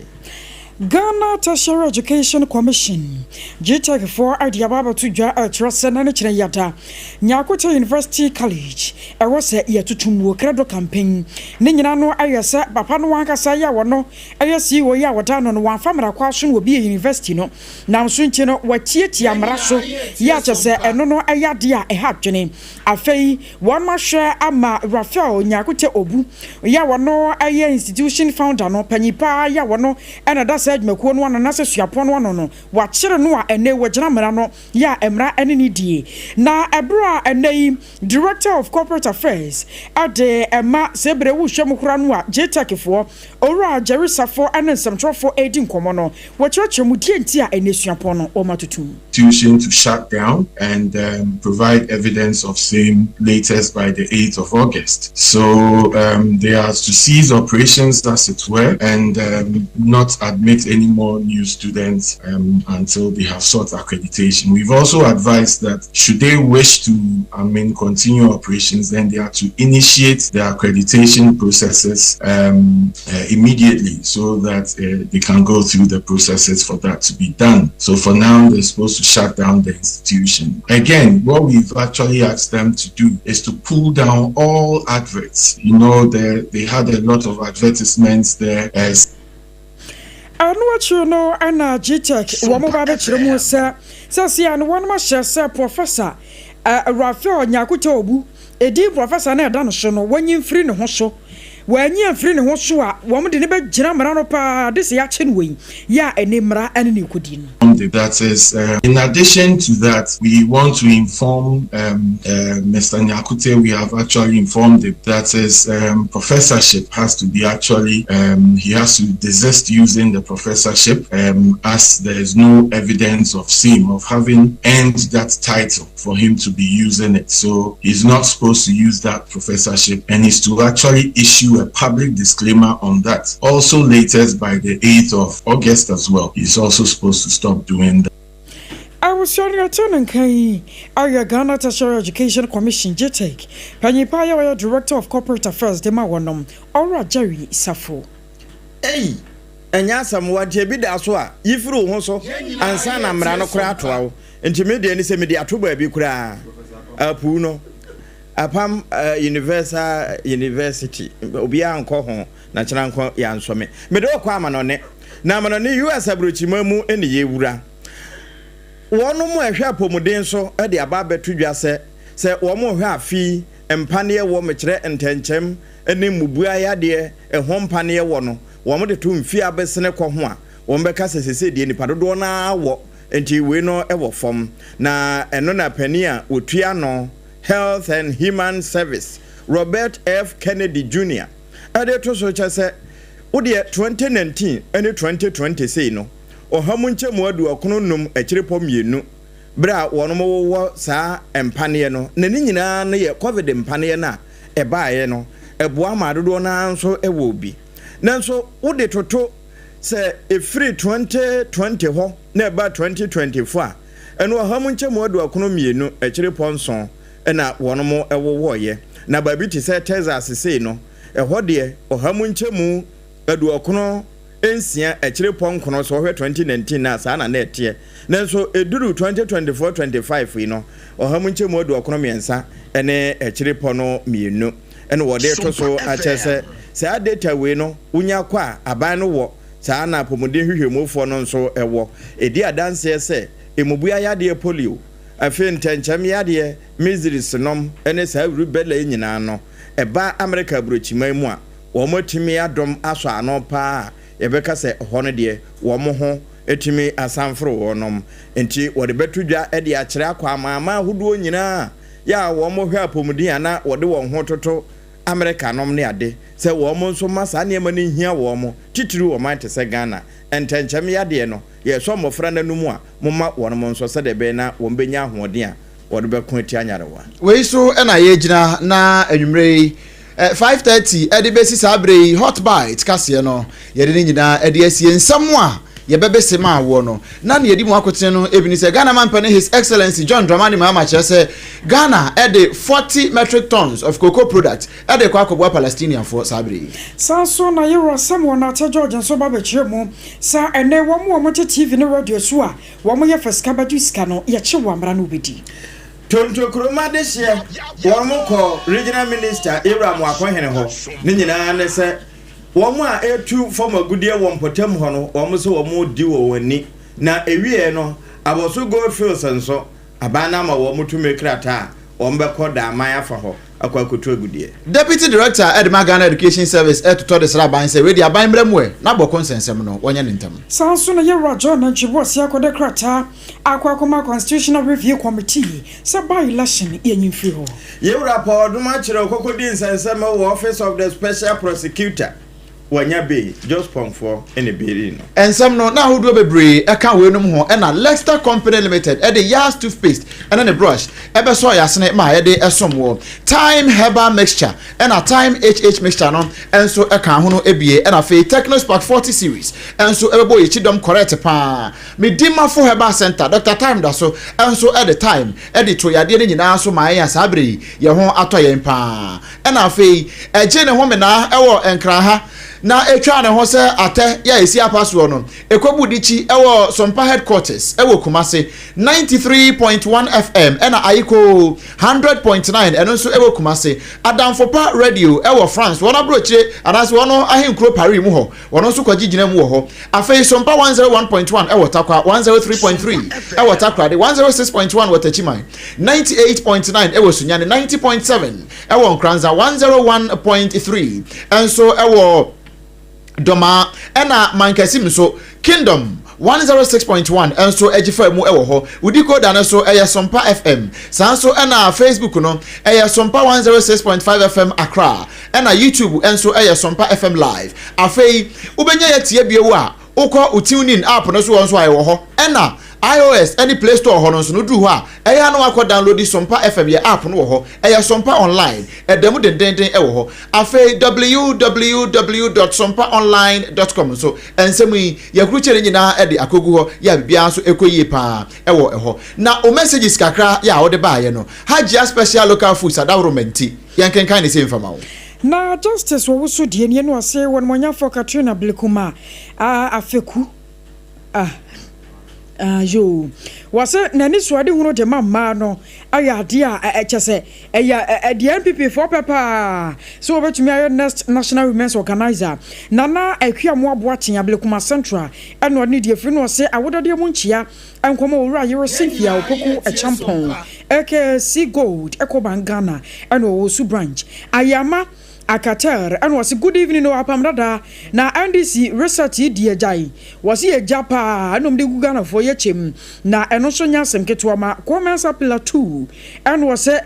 Ghana Tertiary Education Commission, GTEC, foɔ de aba abɛto dwa rekyerɛ sɛ nnɛ ne kyerɛ yada Nyarkote University College ɛwɔ sɛ yɛtoto muo credo campaign ne nyina no ayɛ sɛ papa no ankasa yɛ a wɔno ɛyɛ CEO yi a wɔda ano no wɔamfa mmara kwa so na wɔbie university no nanso nti no wɔatiatia mmara so yɛ akyɛ sɛ ɛno no ɛyɛ adeɛ a ɛha adwene Afei wɔahwɛ ama Raphael Nyarkotey Obu yi a ɔno yɛ institution founder no, panyin paa yi a ɔno na ɛda saa saa adwumakuo no ano anaasɛ suapɔn no ano no, wɔakyere no a ɛnnɛ yi wɔgyina mmara no yɛ a mmara ne no die. Na ɛberɛ a ɛnnɛ yi Director of Corporate Affairs de ma sɛ berɛ wohwɛ mu koraa no a GTEC foɔ, Owura Jerry Safo ne nsɛmtwerɛfoɔ redi nkɔmmɔ no, wɔkyerɛkyerɛ mu deɛ nti a ɛnnɛ suapɔn no wɔatoto mu. Institution to shut down and um, provide evidence of same latest by the 8th of August. So um, they are to cease operations as it were and um, not admit any more new students um, until they have sought accreditation. We've also advised that should they wish to, I mean, continue operations, then they are to initiate the accreditation processes um, uh, immediately so that uh, they can go through the processes for that to be done. So for now, they're supposed to shut down the institution. Again, what we've actually asked them to do is to pull down all adverts. You know, they, they had a lot of advertisements there as Ɛno akyiri no na GTEC wɔn ba bɛkyerɛ mu sɛ sɛsea no wɔnom ahyɛ sɛ Professor Raphael Nyarko Obu edin Professor no a ɛda no so no wɔnyi mfiri ne ho so. Wɔanyi amfiri ne ho so a wɔn de no bɛgyina mmara no paa de sɛ yɛakye no wɔ yi yɛ a ɛne mmara ne no rekɔdi no. That is, uh, in addition to that, we want to inform um, uh, Mr. Nyakute, we have actually informed him that his um, professorship has to be actually, um, he has to desist using the professorship um, as there is no evidence of same, of having earned that title for him to be using it. So he's not supposed to use that professorship and he's to actually issue a public disclaimer on that. Also latest by the 8th of August as well. He's also supposed to stop doing that. Abusua no yɛte ne nka yi ayɛ Ghana Tertiary Education Commission, GTEC, panyin pa a ɔyɛ Director of Corporate Affairs de ma wɔnom, Owura Jerry Safo. Ei! Ɛnyɛ asɛm, woate bi da so a, yi firi wo ho so ansa na mmara no koraa atoa wo. Nti me deɛ ne sɛ mede ato baabi koraa. Apuu no, Apam Universal University, obiara nkɔ ho na kyena nko yɛansɔ me. Mede wo kɔ amanɔne, na amanɔne US aburokyima mu ne yɛwura. Wɔnom a ɛhwɛ apɔmuden so de aba abɛto dwa sɛ, sɛ wɔn hwɛ afe yi mpaneɛ wɔ mekyerɛ ntɛnkyɛm ne mmubua yadeɛ ɛho mpaneɛ wɔ no, wɔn de to mfie abesene kɔ ho a, wɔn bɛka sɛ sesei deɛ nipa dodoɔ no ara wɔ nti wei no wɔ fam. Na ɛno na panin a ɔtua ano, Health and Human Service, Robert F. Kennedy Junior de to so kyɛ sɛ wo deɛ 2019 ne 2020 sei no, ɔha mu nkyɛmu aduɔkono num akyirepɔ mmienu berɛ a wɔnom wowɔ saa mpaneɛ no, na ne nyinaa no yɛ Covid mpaneɛ no a ɛbaeɛ no, ɛboa maa dodoɔ no ara nso wɔ bi. Nanso wode toto sɛ ɛfiri 2020 hɔ na ɛba 2024 a, ɛno ɔha mu nkyɛmu aduɔkono mmienu akyirepɔ nson na wɔnom wowɔeɛ. Na baabi te sɛ Texas sei no, ɛhɔ deɛ ɔha mu nkyɛmu aduɔkono nsia akyirepɔ nkono, sɛ wohwɛ 2019 no a, saa na na ɛteɛ. Nanso ɛduruu 2024, 25 yi no, ɔha mu nkyɛmu aduɔkono mmiɛnsa ne akyirepɔ no mmienu na wɔde reto so akyerɛ sɛ saa data wei no wonya kɔ a, aban no wɔ, saa na apɔmuden nhwehwɛmufoɔ no nso wɔ. Ɛdi adanseɛ sɛ mmubua yadeɛ polio, afei ntɛnkyɛm yadeɛ, measles nom ne saa rubella yi nyinaa no, ɛba Amerika aburokyiman mu a, wɔatumi adom asɔ ano paa a yɛbɛka sɛ ɛhɔ no deɛ wɔn ho atumi asan foro wɔnom. Nti wɔde bɛto dwa de akyerɛ akɔ amanaman ahodoɔ nyinaa yɛ a wɔhwɛ apɔmuden a na wɔde wɔn ho toto Amerika nom ne ade sɛ wɔn nso mma saa nneɛma no nhia wɔn, titiriw ɔman te sɛ Ghana. Ntɛnkyɛm yadeɛ no, yɛresɔ mmɔfra no anum a, momma wɔnom nso sɛdeɛ ɛbɛyɛ na wɔbɛnya ahoɔden a wɔde bɛko atia nyarewa. Wei so na yɛgyina na anwummerɛ yi 5:30 de bɛsi saa berɛ yi Hot Bite kaseɛ no yɛde ne nyinaa de asie. Nsɛm a yɛbɛbese ma awoɔ no na nea ɛdi mu akotene no ebi ne sɛ Ghana mampanin His Excellency John Dramani Mahama kyerɛ sɛ Ghana de 40 metric tons of cocoa product de kɔ akɔboa Palestinianfoɔ saa berɛ yi. Saa nso na Yewura Samuel Nartey George nso ba bɛkyerɛ mu sɛ ɛnnɛ wɔn a wɔte TV ne radio so a Wɔn yɛ fɛ sika bɛgye sika no yɛkye wo amra ne wobɛdi. Tonto kurom adehyeɛ wɔn kɔ regional minister Ewura Amoakohene hɔ ne nyinaa ne sɛ wɔn a ɛretu fam agudeɛ wɔ mpɔtam hɔ no wɔn sɛ wɔn di wɔn ani na ɛwieɛ no Aboso Gold Fields nso aban no ama wɔn tumi krataa a wɔn bɛkɔ Daaman afa hɔ. akɔ akɔtu agudeɛ. Deputy Director de ma Ghana Education Service retotɔ de srɛ aban sɛ wei deɛ aban mmra mu ɛ na bɔko nsɛnsɛm no wɔnyɛ no ntɛm. Saa nso na Yɛwura John Nantwi Boasia akɔde krataa akɔ akɔma Constitutional Review Committee sɛ by-election yɛnyi mfiri hɔ. Yɛwura Paul Odum akyerɛw kɔkɔdi nsɛnsɛm wɔ Office of the Special Prosecutor. Wanya bail, Jospongfoɔ na ɛbeelii no. Nsɛm no, na ahodoɔ bebree ka weinom ho ɛna Lexter Company Limited de Yaz toothpaste ne ne brush bɛsɔɔ yɛasene ma yɛde som wɔ. Thyme Herbal Mixture ɛna Thyme HH Mixture no nso ka ho no bie ɛna afei Tecno Spark 40 Series nso bɛbɔ yɛn kyidɔm correct paa. Me Dimafo Herbal Centre, Doctor Thyme da so nso de Thyme de to yadeɛ no nyinaa so ma yɛn a saa berɛ yi yɛn ho atɔ yɛn paa. Ɛna afei ɛgyee ne ho menaa wɔ Nkran ha, na ɛtwaa ne ho sɛ atɛ yɛ a ɛsi apa soɔ no, ɛkɔbu dikyi wɔ Sompa Headquarters wɔ Kumase, 93.1 FM, ɛna Ayikoo, 100.9, ɛno nso wɔ Kumase, Adamfopa Radio wɔ France, wɔn aburokyire anaasɛ wɔn ahenkuro Paris mu hɔ, Wɔn nso kɔgye gyina mu wɔ hɔ. Afei Sompa 101.1 wɔ Tarkwa, 103.3 wɔ Takoradi, 106.1 wɔ Techiman, 98.9 wɔ Sunyani, 90.7 wɔ Nkoranza, 101.3 nso wɔ Dɔmaa, ɛna Mankasim nso, Kingdom 106.1 nso gye faa mu wɔ hɔ. Wo decoder no so ɛyɛ Sompa FM. Saa nso ɛna Facebook no ɛyɛ Sompa 106.5 FM Accra. Ɛna YouTube nso ɛyɛ Sompa FM Live. Afei wobɛnya yɛ tie bio a wokɔ wo TuneIn app no so hɔ nso a ɛwɔ hɔ. Ɛna iOS ɛne Play Store hɔ no nso no woduru hɔ a ɛyɛ a na wakɔ downloadi Sompa FM yɛ app no wɔ hɔ. Ɛyɛ Sompa Online. Ɛda mu dendenden ɛwɔ hɔ. Afei www dot sompaonline dot com nso nsɛm yi yɛakrukyɛ ne nyinaa de akɔgu hɔ yɛ a biribiara nso ɛkɔ yie paa ɛwɔ ɛhɔ. Na wo messages kakra yɛ a wode baeɛ no Hajia Special Local Foods adaworoma nti yɛnkenkan ne sei mfa ma wo. Na Justice Owusu deɛ nie no ɔse wɔnimɔnyamfoɔ Katrina Blekuma Afeku ah ah yoo wɔse n'anisoadehunu de ma mmaa no ayɛ adeɛ a kyɛ sɛ ɛyɛ deɛ NPP foɔ pɛ paa sɛ wɔbɛtumi ayɛ next National Women's Organiser Nana Akua Boateng Ablekuma Central ɛna ɔde ne deɛ firi no ɔse awodadeɛ mu nkyia nkɔmɔ Owura Yere Cynthia Opoku Acheampong aka Sea Gold Ecobank Ghana ɛna ɔwɔ Osu Branch Ayama Akater ɛna ɔse good evening o apam dada na NDC research yi deɛ gyae wɔse yɛ gya paa ɛna ɔmde gu Ghanafoɔ yɛ kyɛm na ɛno nso nyɛ asɛm ketewa ma Kwame Pillar 2 ɛna ɔsɛ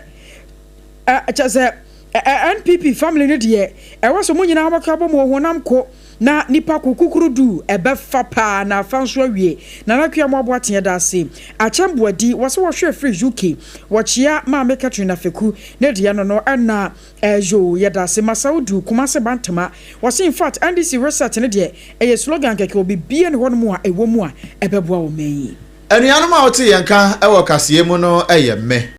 ɛ kyɛ sɛ NPP family no deɛ ɛwɔ sɛ mo nyinaa mɔka bɔ mo honam ko na nipa ko kukuru du ɛbɛfa paa na afa nso awie Nana Akua mo aboa teɛ da ase Akyɛm Boadi wɔse wɔhwɛ firi UK wɔkyea Maame Catherine Afeku ne deɛ no no ɛna Ɛyoo yɛdase Masaudu Kumase Bantama wɔse infact NDC reset no deɛ ɛyɛ slogan kɛkɛ wɔ biribiaa ni hɔ nom a ɛwɔ mu a ɛbɛboa ɔman yi. Anuanom a wote yɛn nka wɔ kaseɛ mu no yɛ me.